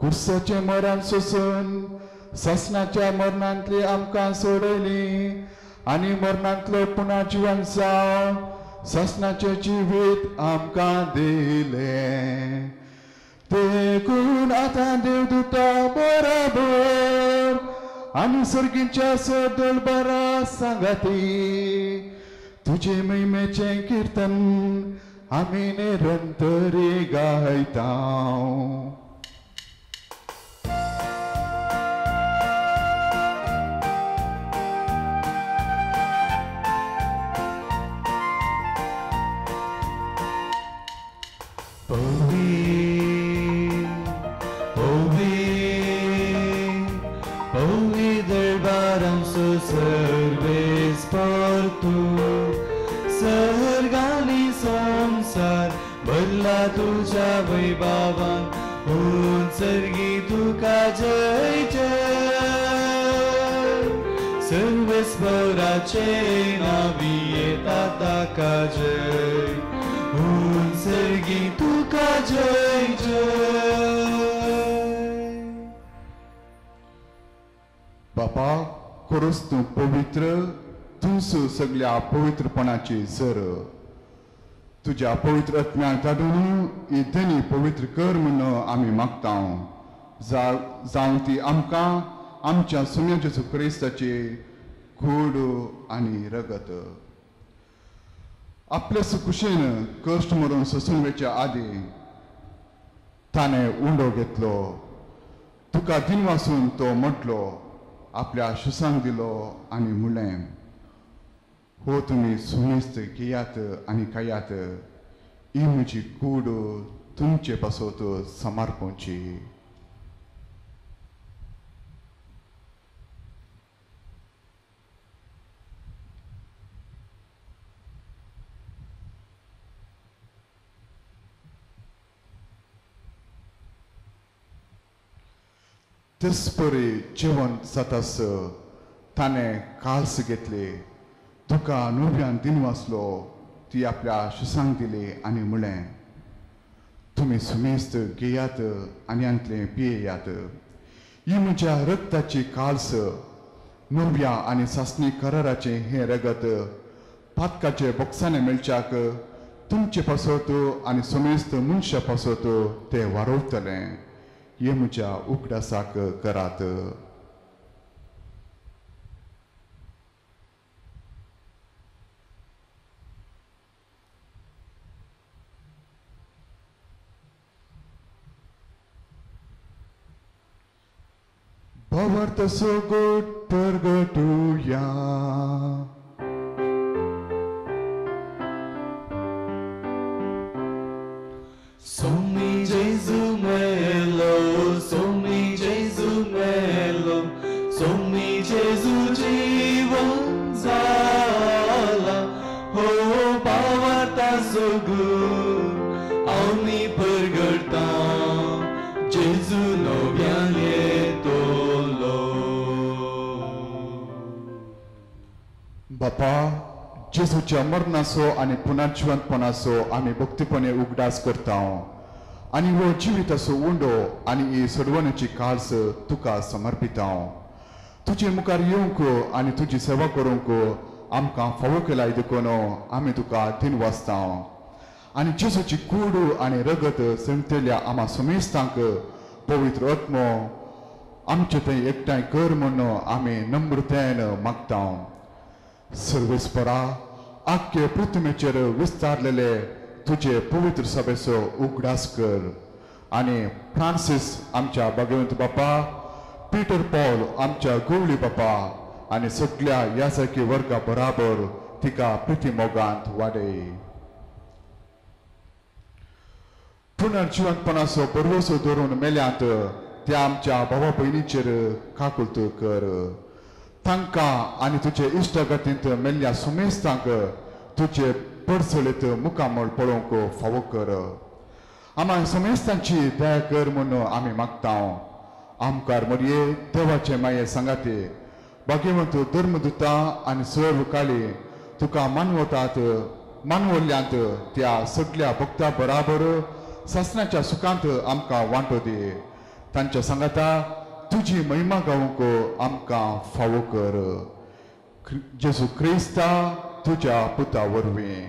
कुर्साचें मरण सोसून सासणाच्या मरणांतली आमकां सोडयली आनी मरणांतलो पुनः जिवन जावन सासणाचें जिवीत आमकां दिलें. देखून आतां देवदूता बराबर आनी सर्गीच्या सदळबरा सांगाती तुजे महिमेचें किर्तन आमी निरंतरी गायता. तुझ्या वैभवान उंचर्गी तुका जय जय. सर्वेस्पराचे नावी येता ताका जय, उंचर्गी तुका जय जय. बापा खरोच तूं पवित्र, तूंच सगळ्या पवित्रपणाची जर. तुज्या पवित्र आत्म्याक धाडून ही धनी पवित्र कर म्हूण आमी मागता. जावं ती आमकां आमच्या सुम्या जेजू क्रिस्ताची कूड आनी रगत. आपले सुकुशेन कश्ट मरून सोसून वयच्या आदीं ताणें उंडो घेतलो, तुका दिनवासून तो म्हटलो, आपल्या शुसांक दिलो आनी म्हणलें, हो तुमी सुमेस्त घेयात आनी खायात, ही म्हजी कूड तुमचे पासत समर्पणची. तेचपरी जेवण जातास ताणें काल्स घेतली, तुका नव्यान दिनवासलो, ती आपल्या शिसांक दिली आनी म्हणलें, तुमी सुमेस्त घेयात आनी हांतलें पियेयात, ही म्हज्या रक्ताची काल्स, नव्या आनी सासणी कराराचें हें रगत पातकाचे बोक्साने मेळच्याक तुमचे पासत आनी सुमेस्त मनशा पासत तें वारवतलें. हे म्हज्या उगडासाक करात. भावार्थ सोगोट परगटुया. Somi Jesu melo, Somi Jesu melo, Somi Jesu jeevan zala, ho bhavartha sogut ami pargadta, Jesu novyan yetolo. बापा, जेजूच्या मरणाचो आनी पुनर्जिवंतपणाचो आमी भक्तीपणे उगडास करता आनी हो जिविताचो उंडो आनी ही सोडवणेची काळस तुका समर्पिता. तुजे मुखार येवंक आनी तुजी सेवा करूंक आमकां फावो केलाय देखून आमी तुका दिनवासता आनी जेजूची कूड आनी रगत संगतल्या आमा समेस्तांक पवित्र आत्मो आमचे थंय एकठांय कर म्हूण आमी नम्रतायेन मागता. सर्वेस्परा, आख्खे पृथ्वीचेर विस्तारलेले तुजे पवित्र सभेचो उगडास कर आनी फ्रांसीस आमच्या भगवंत बापा, पीटर पॉल आमच्या गोवली बापा आनी सगळ्या याजकी वर्गा बराबर तिका प्रिती मोगांत वाडय. पुनर्जिवंतपणाचो भरवसो धरून मेल्यांत त्या आमच्या भावा भयणीचेर काकुळट कर. तांकां आनी तुजे इश्टागतींत मेल्ल्या सुमेस्तांक तुजे परसळीत मुखामळ पळोवंक फावो कर. आमा समेस्तांची दया कर म्हूण आमी मागता. आमकार मरये देवाचे माये सांगाते भाग्यवंत धर्मदुता आनी सर्व काळी तुका मानवतात मानवल्यांत त्या सगळ्या भक्ता बराबर सासणाच्या सुखांत आमकां वांटो दी. तांच्या सांगाता तुजी महिमा गावंक आमकां फावो कर. जेजू क्रिस्ता तुज्या पुता वरवीं.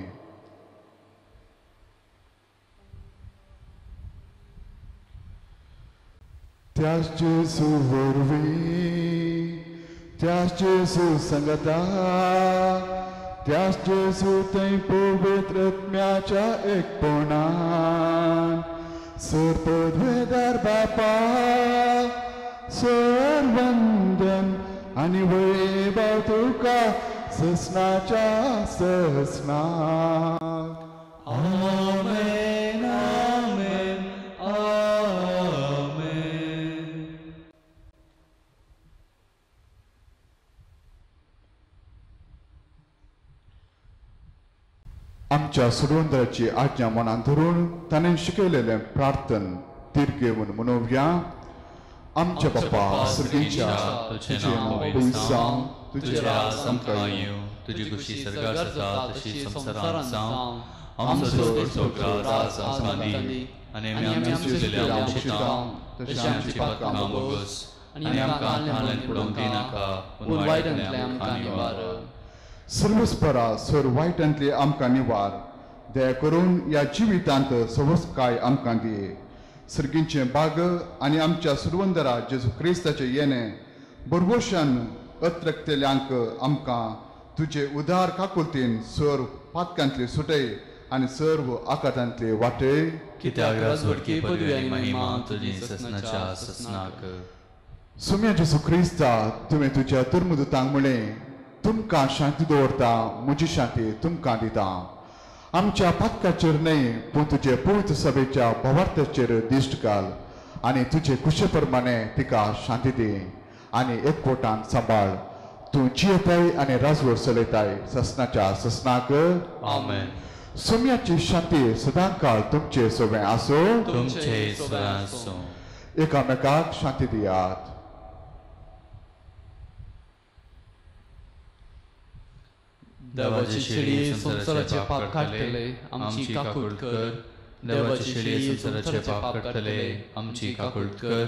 त्याच जेजू वरवीं, त्याच जेजू सांगाता, त्याच जेजू थंय पवित्र आत्म्याच्या एकपणान सर पदवेदार बापा सर वंदन आनी वैभव तुका ससनाच्या ससनाक. आमेन आमेन आमेन. आमच्या सुरवंदराची आज्ञा मनान धरून ताणें शिकयलेलें प्रार्थन दीर्घ म्हणोवया. आमच्या बापा सर्गीच्या, तुजें नांव पवित्र जावं, तुजें राज आमकां येवं, तुजी खुशी स्वर्गार जाता तशी संवसारांत जावं. आमचो दररोजचो ग्रास आमकां दी आनी आमी आमच्या चुकिल्ल्या आमच्या तशें आमची पातकां भोगोस आनी आमकां हालेंत पडोवंक दिनाका, पूण वायटांतलें आमकां निवार. सर्वस्परा सर वायटांतले आमकां निवार. दया करून ह्या जिवितांत सवसकाय आमकां दी. सर्गींचें बाग आनी आमच्या सुरवंदरा जेजू क्रिस्ताचें येणें भरवशान अत्रकतेल्यांक आमकां तुजे उदार काकुलतीन सर्व पातकांतले सुटय आनी सर्व आकाटांतले वाटय. कित्याक राजवटकी पदवी आनी महिमा तुजी ससनाच्या ससनाक. सुम्या जेजू क्रिस्ता, तुवें तुज्या धर्मदूतांक म्हणलें, तुमकां शांती दवरता, म्हजी शांती तुमकां दिता. आमच्या पातकाचेर न्हय पूण तुजे पवित्र सभेच्या भावार्थाचेर दिश्ट घाल आनी तुजे कुशे प्रमाणे तिका शांती दी आनी एकवटान सांबाळ. तूं जियेताय आनी राजवट चलयताय ससनाच्या ससनाक. आमेन. सोम्याची शांती सदांकाळ तुमचे सोबें आसूं, तुमचे सदां आसूं. एकामेकाक शांती दियात. देवाची शेळी संवसाराचे पाप काडटले, आमची काकूट कर. देवाची शेळी संवसाराचे पाप काडटले, आमची काकूट कर.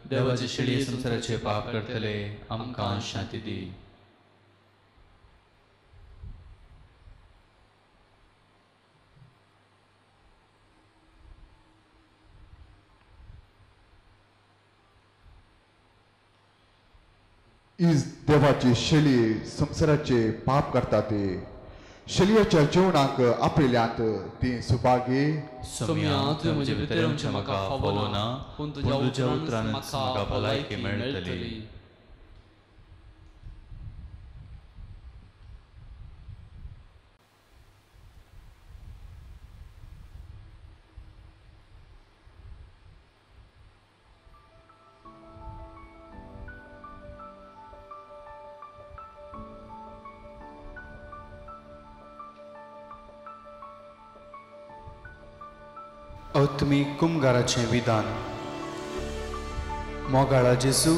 देवाची शेळी संवसाराचे पाप काडटले, आमकां शांती दी. Is देवाची शेळी संवसाराचे पाप करता ते शेळयेच्या जेवणाक आपयल्यांत ती सुभागी. सोम्या, तुवें म्हजे भितर येवचें म्हाका फावो ना, पूण तुज्या उतरानच म्हाका भलायकी मेळटली. अत्मीक कुमगाराचें विधान. मोगाळा जेजू,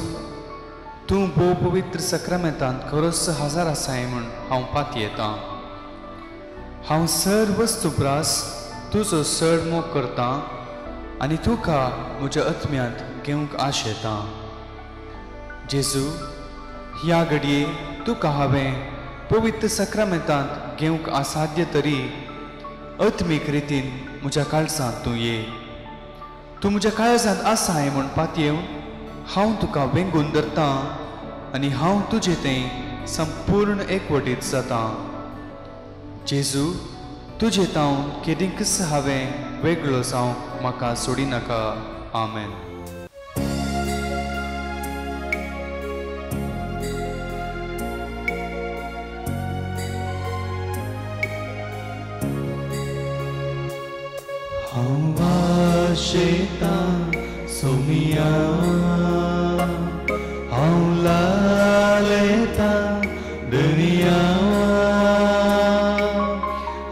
तूं भोव पवित्र सक्रामेंतांत खरोच हजार आसाय म्हूण हांव पातयेतां. हांव सर वस्तू प्रास तुजो चड मोग करतां आनी तुका म्हज्या आत्म्यांत घेवंक आशेतां. जेजू, ह्या घडये तुका हांवें पवित्र सक्रामेंतांत घेवंक असाध्य तरी आत्मीक रितीन म्हज्या काळजांत तूं ये. तूं म्हज्या काळजांत आसाय म्हूण पातयेवन हांव तुका वेंगून धरतां आनी हांव तुजे थंय संपूर्ण एकवटीत जातां. जेजू, तुजे तावन केदींकच हांवें वेगळो जावंक म्हाका सोडिनाका. आमेन. हांव आशेतां सोमिया, हांव लालेतां दुनिया,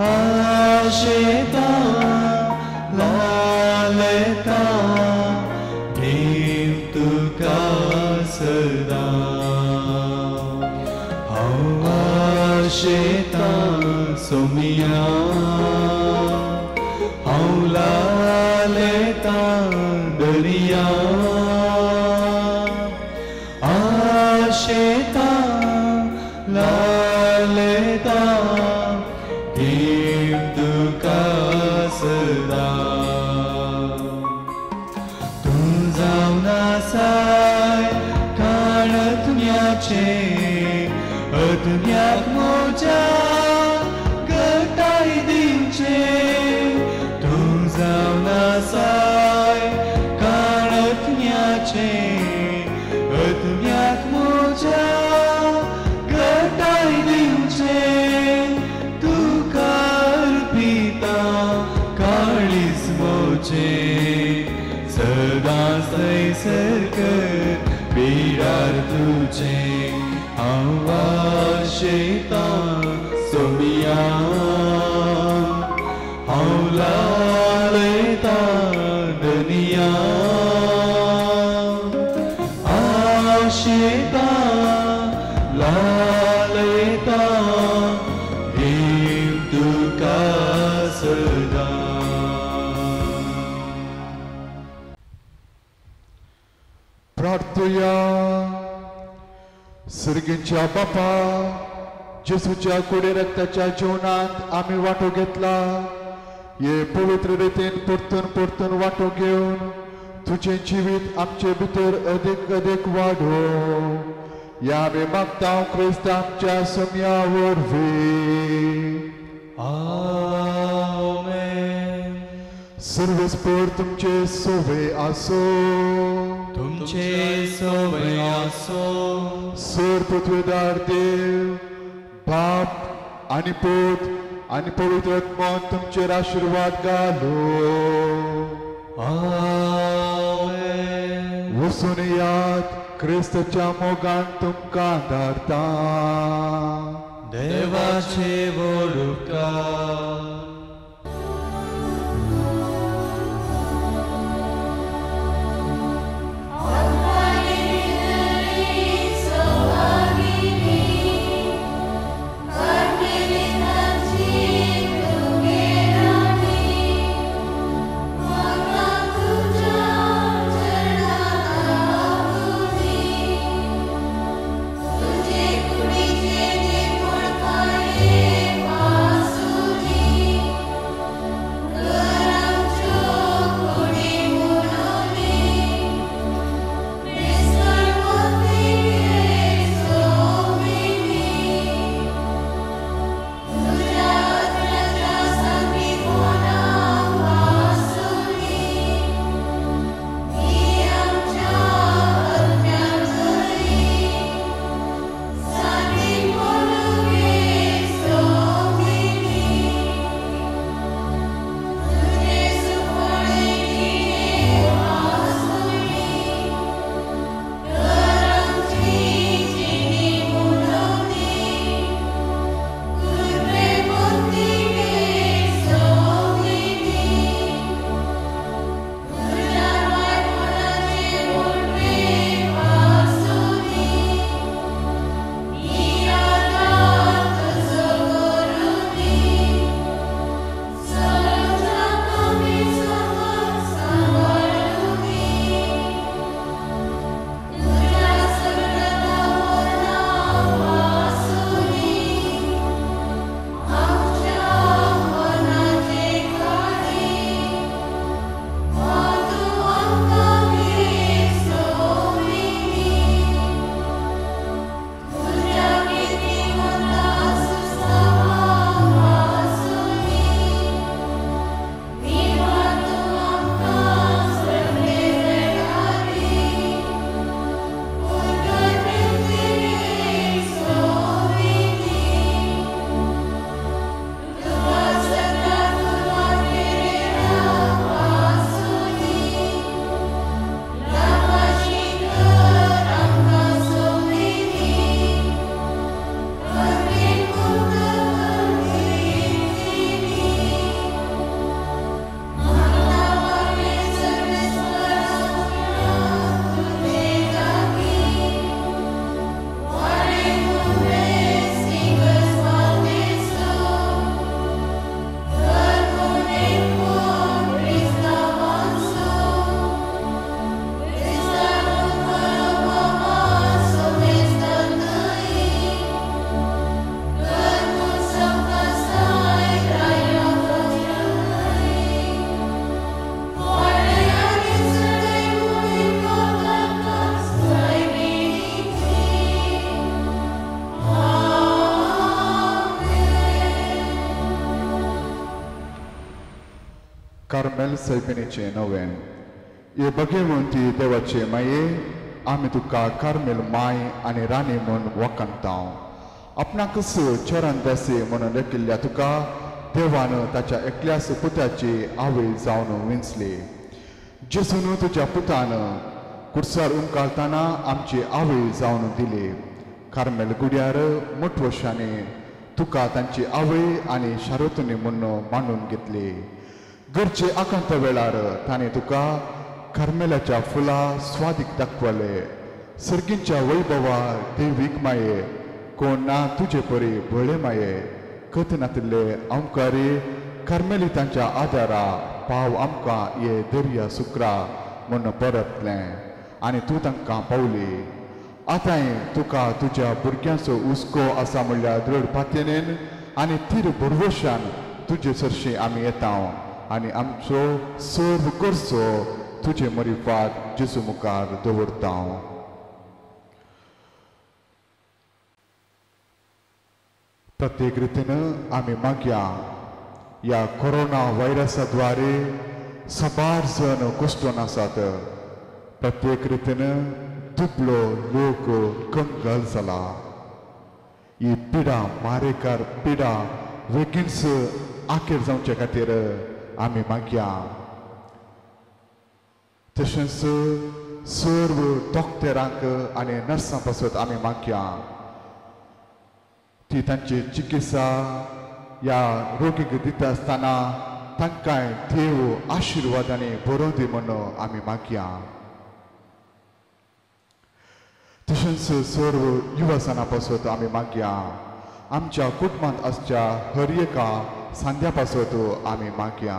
आशेतां लालेतां देव तुका. सोमिया हांव लालेता दर्या आशेता लालेता देव तुका सदा तूं जावन आसाय काणत्म्याचें अत्म्याक म्हज्या गटाय दिवचें तूं जावन आसाय काणत्म्याचें अत्म्याक म्हज्या गटाय दिवचें तुका अर्पिता काळीज म्हजें सदांच थंयसर कर बिरार तुजें हांव आशेतां सोमिया हांव लालयतां दनिया आशेतां लालयतां देव तुका सदां. प्रार्थुया. सर्गीच्या बापा, जेजूच्या कुडी रक्ताच्या जेवणांत आमी वांटो घेतला. हे पवित्र रितीन परतून परतून वांटो घेवन तुजें जिवीत आमचे भितर अदीक अदीक वाडो. ह्या आमी मागता क्रिस्त आमच्या सोम्या वरवीं. आमेन. सर्वस्पर तुमचे सोवे आसो. तुमचे सोवे आसो. सर पृथ्वीदार देव बाप आनी पूत आनी पवित्र आत्मो तुमचेर आशिर्वाद घालो. आमेन. वसून याद क्रिस्ताच्या मोगान तुमकां धाडता. देवाचे व्हड उपकार. तुझे कुडीचे ते पोळकाये पासुनी. कार्मेल सैबिणीचें नवें हे भगवंती देवाचे माये आमी तुका कार्मेल माय आनी राणी म्हूण वखणता. आपणाकच चरण दासी म्हणून लेखिल्ल्या तुका देवान ताच्या एकल्याच पुताची आवय जावन विंचली. जेसून तुज्या पुतान कुर्सार उमकाळतना आमची आवय जावन दिली. कार्मेल गुड्यार मोटवशांनी तुका तांची आवय आनी शारोतनी म्हूण मांडून घेतली. गरजे आकांत वेळार ताणें तुका कार्मेलाच्या फुलां स्वादीक दाखवले. सर्गींच्या वैभवा देवीक माये कोण ना तुजे परी भोळे माये कथ नातिल्ले आमकारी कार्मेलितांच्या आदारा पाव आमकां ये दर्या सुक्रा म्हूण परतलें आनी तूं तांकां पावली. आतांय तुका तुज्या भुरग्यांचो हुस्को आसा म्हणल्यार दृढ पातयेन आनी तीर भरवशान तुजे सरशीं आमी येता आनी आमचो सर्व करचो तुजे मरिफात जेजू मुखार दवरता. प्रत्येक रितीन आमी मागया ह्या कोरोना व्हायरसा द्वारे साबार जण कुश्टून आसात. प्रत्येक रितीन दुबलो लोक कंगाल जाला. ही पिडा मारेकार पिडा बेगीनच आखेर जावचे खातीर आमी मागया. तशेंच सर्व डॉक्टरांक आनी नर्सां पासत आमी मागया ती तांची चिकित्सा ह्या रोगीक दिता आसतना तांकांय देव आशिर्वादांनी बरोवन दी म्हूण आमी मागया. तशेंच सर्व युवजाणां पासत आमी मागया. आमच्या कुटुंबांत आसच्या हर एका सांध्या पासत आमी मागया.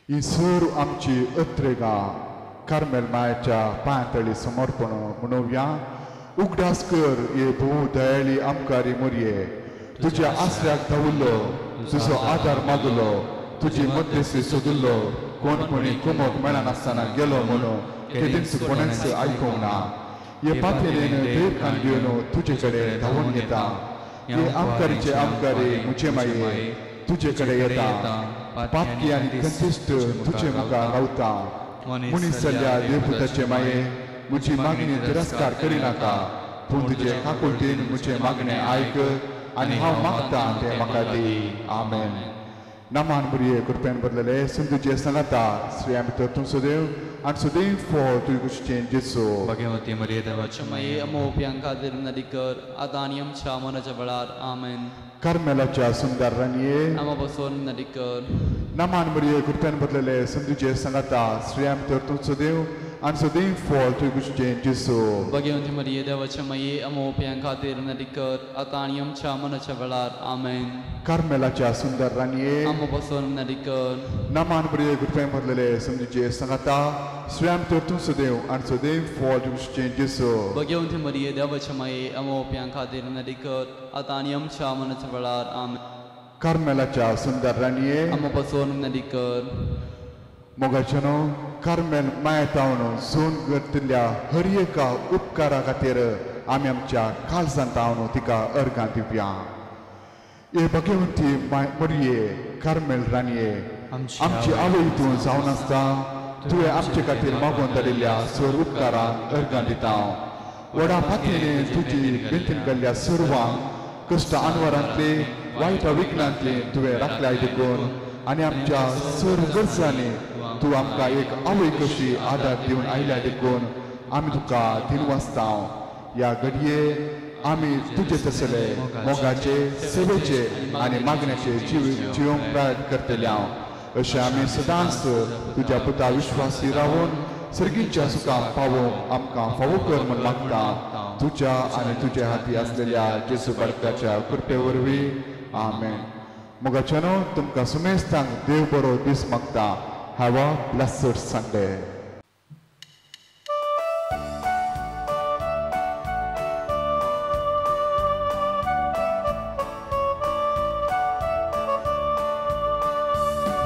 ही सर्व आमची अत्रेगां कार्मेल मायाच्या पांयांतळी समर्पण म्हणोवया. उगडास कर हे भोव दयाळी आमकारी मोरये, तुज्या आसऱ्याक धांवलो, तुजो आदार मागलो, तुजी मध्यस्थी सोदिल्लो, कोण कोणी कुमोक मेळनासतना गेलो म्हणून केदींच कोणेंच आयकूंक ना. हे पातयेन धीर कान घेवन तुजे कडेन धांवून येता. हे आमकारीचे आमकारी म्हजे माये तुजे कडेन येता. पापकी आनी कंतिश्ट तुजे मुखार रावता. मनीस जाल्ल्या देवपुताचे माये म्हजी मागणी तिरस्कार करिनाका, पूण तुजे काकुळटेन म्हजें मागणें आयक आनी हांव मागता तें म्हाका दी. आमेन. नामान बुरये कृपेन बदलले संतुचे सांगाता श्रेया भितर तूं सदैव आनी सदैव फळ तुजे कुशीचें जेसो. भगवती मरिये देवाचे माये आमोप्यां खातीर नदी कर आतां आनी आमच्या मरणाच्या वेळार. आमेन. कार्मेलाच्या सुंदर राणये आमा बसून नदी कर. नामान मरिये कृपेन बदलले संतुचे सांगाता श्रेया भितर तूं सदैव आनी सदैव फळ तुजे कुशीचें जेसो. भगवती मरिये देवाचे माये आमोप्यां खातीर नदी कर आतां आनी आमच्या मरणाच्या वेळार. आमेन. कार्मेलाच्या सुंदर राणये आमा बसून नदी कर. नामान मरिये कृपेन बदलले संतुचे सांगाता श्रेया भितर तूं सदैव आनी सदैव फळ तुजे कुशीचें जेसो. भगवती मरिये देवाचे माये आमोप्यां खातीर नदी कर आतां आनी आमच्या मरणाच्या वेळार. आमेन. कार्मेलाच्या सुंदर राणये आमा बसून नदी कर. मोगाचेनो कार्मेल मायेतावन सोन करतिल्ल्या हर एका उपकारा खातीर आमी आमच्या काळजांत तावन तिका अर्गां दिवया. हे भगवंती मरिये कार्मेल राणये आमची आवय तूं जावन आसता तुवें आमचे खातीर मागोवन धाडिल्ल्या सर उपकारांक अर्गां दिता. व्हडा पातयेन तुजी बेंतीन केल्ल्या सर्वांक कश्ट आनवरांतले वायट विघ्नांतले तुवें राखल्याय देखून आनी आमच्या सर्व गरजांनी तूं आमकां एक आवय कशी आदार दिवन आयल्या देखून आमी तुका दिनवासता. ह्या घडये आमी तुजे तसले मोगाचे सेवेचे आनी मागण्याचे जीव जिवंक प्रयत्न करतले हांव. अशें आमी सदांच तुज्या पुता विश्वासी रावून सर्गींच्या सुखाक पावोवंक आमकां फावो कर म्हूण मागता तुज्या आनी तुज्या हाती आसलेल्या जेजू बाळकाच्या कृपे वरवीं. आमेन. मोगाच्यानो तुमकां सुमेस्तांक देव बरो दीस मागता. Have a blessed Sunday.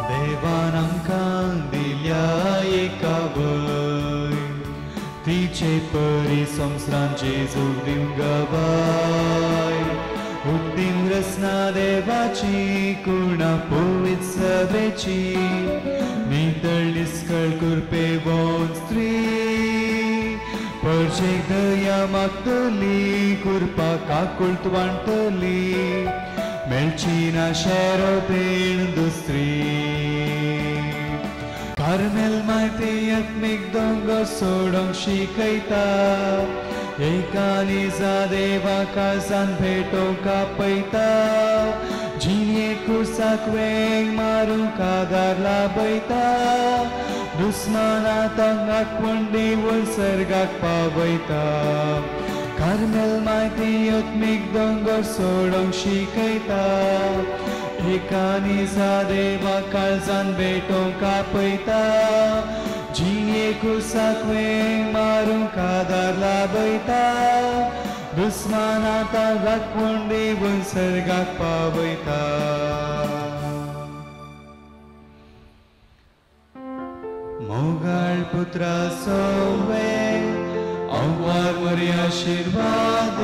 देवान आमकां दिल्या एका वय तिचे परी संवसारान जेजूक दिवंक गवाय उत्तीम रसना देवाची कुणा पवित्र सभेची नितळ निस्कळ कुरपेवन स्त्री परशेक दया मागतली कुरपा काकुळट वांटली मेळची ना शेरो देण दुसरी कार्मेल मायते आत्मीक दोंगर सोडोंक शिकयता एका निजा देवा काळजान भेटोवंक आपयता जिणे कुर्साक वेंग मारूंक आदार लाभयता दुस्माना तांगाक दिवन सर्गाक पावयता कार्मेल मायती आत्मीक दोंगर सोडोवंक शिकयता एका निजा देवा काळजान भेटोवंक आपयता जिणे कुर्साक वेंग मारूंक आदार लाभयता दुस्माना तांगाक दिवन सर्गाक पावयता. मोगाळ पुत्रा सोवे अव्वार मरी आशिर्वाद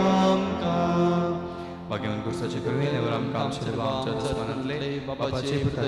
आमकां. भाग्यवान कुर्साचे कृपेन आमकां आमच्या देवा आमच्या दुस्मानांतले बापाचे पुताचे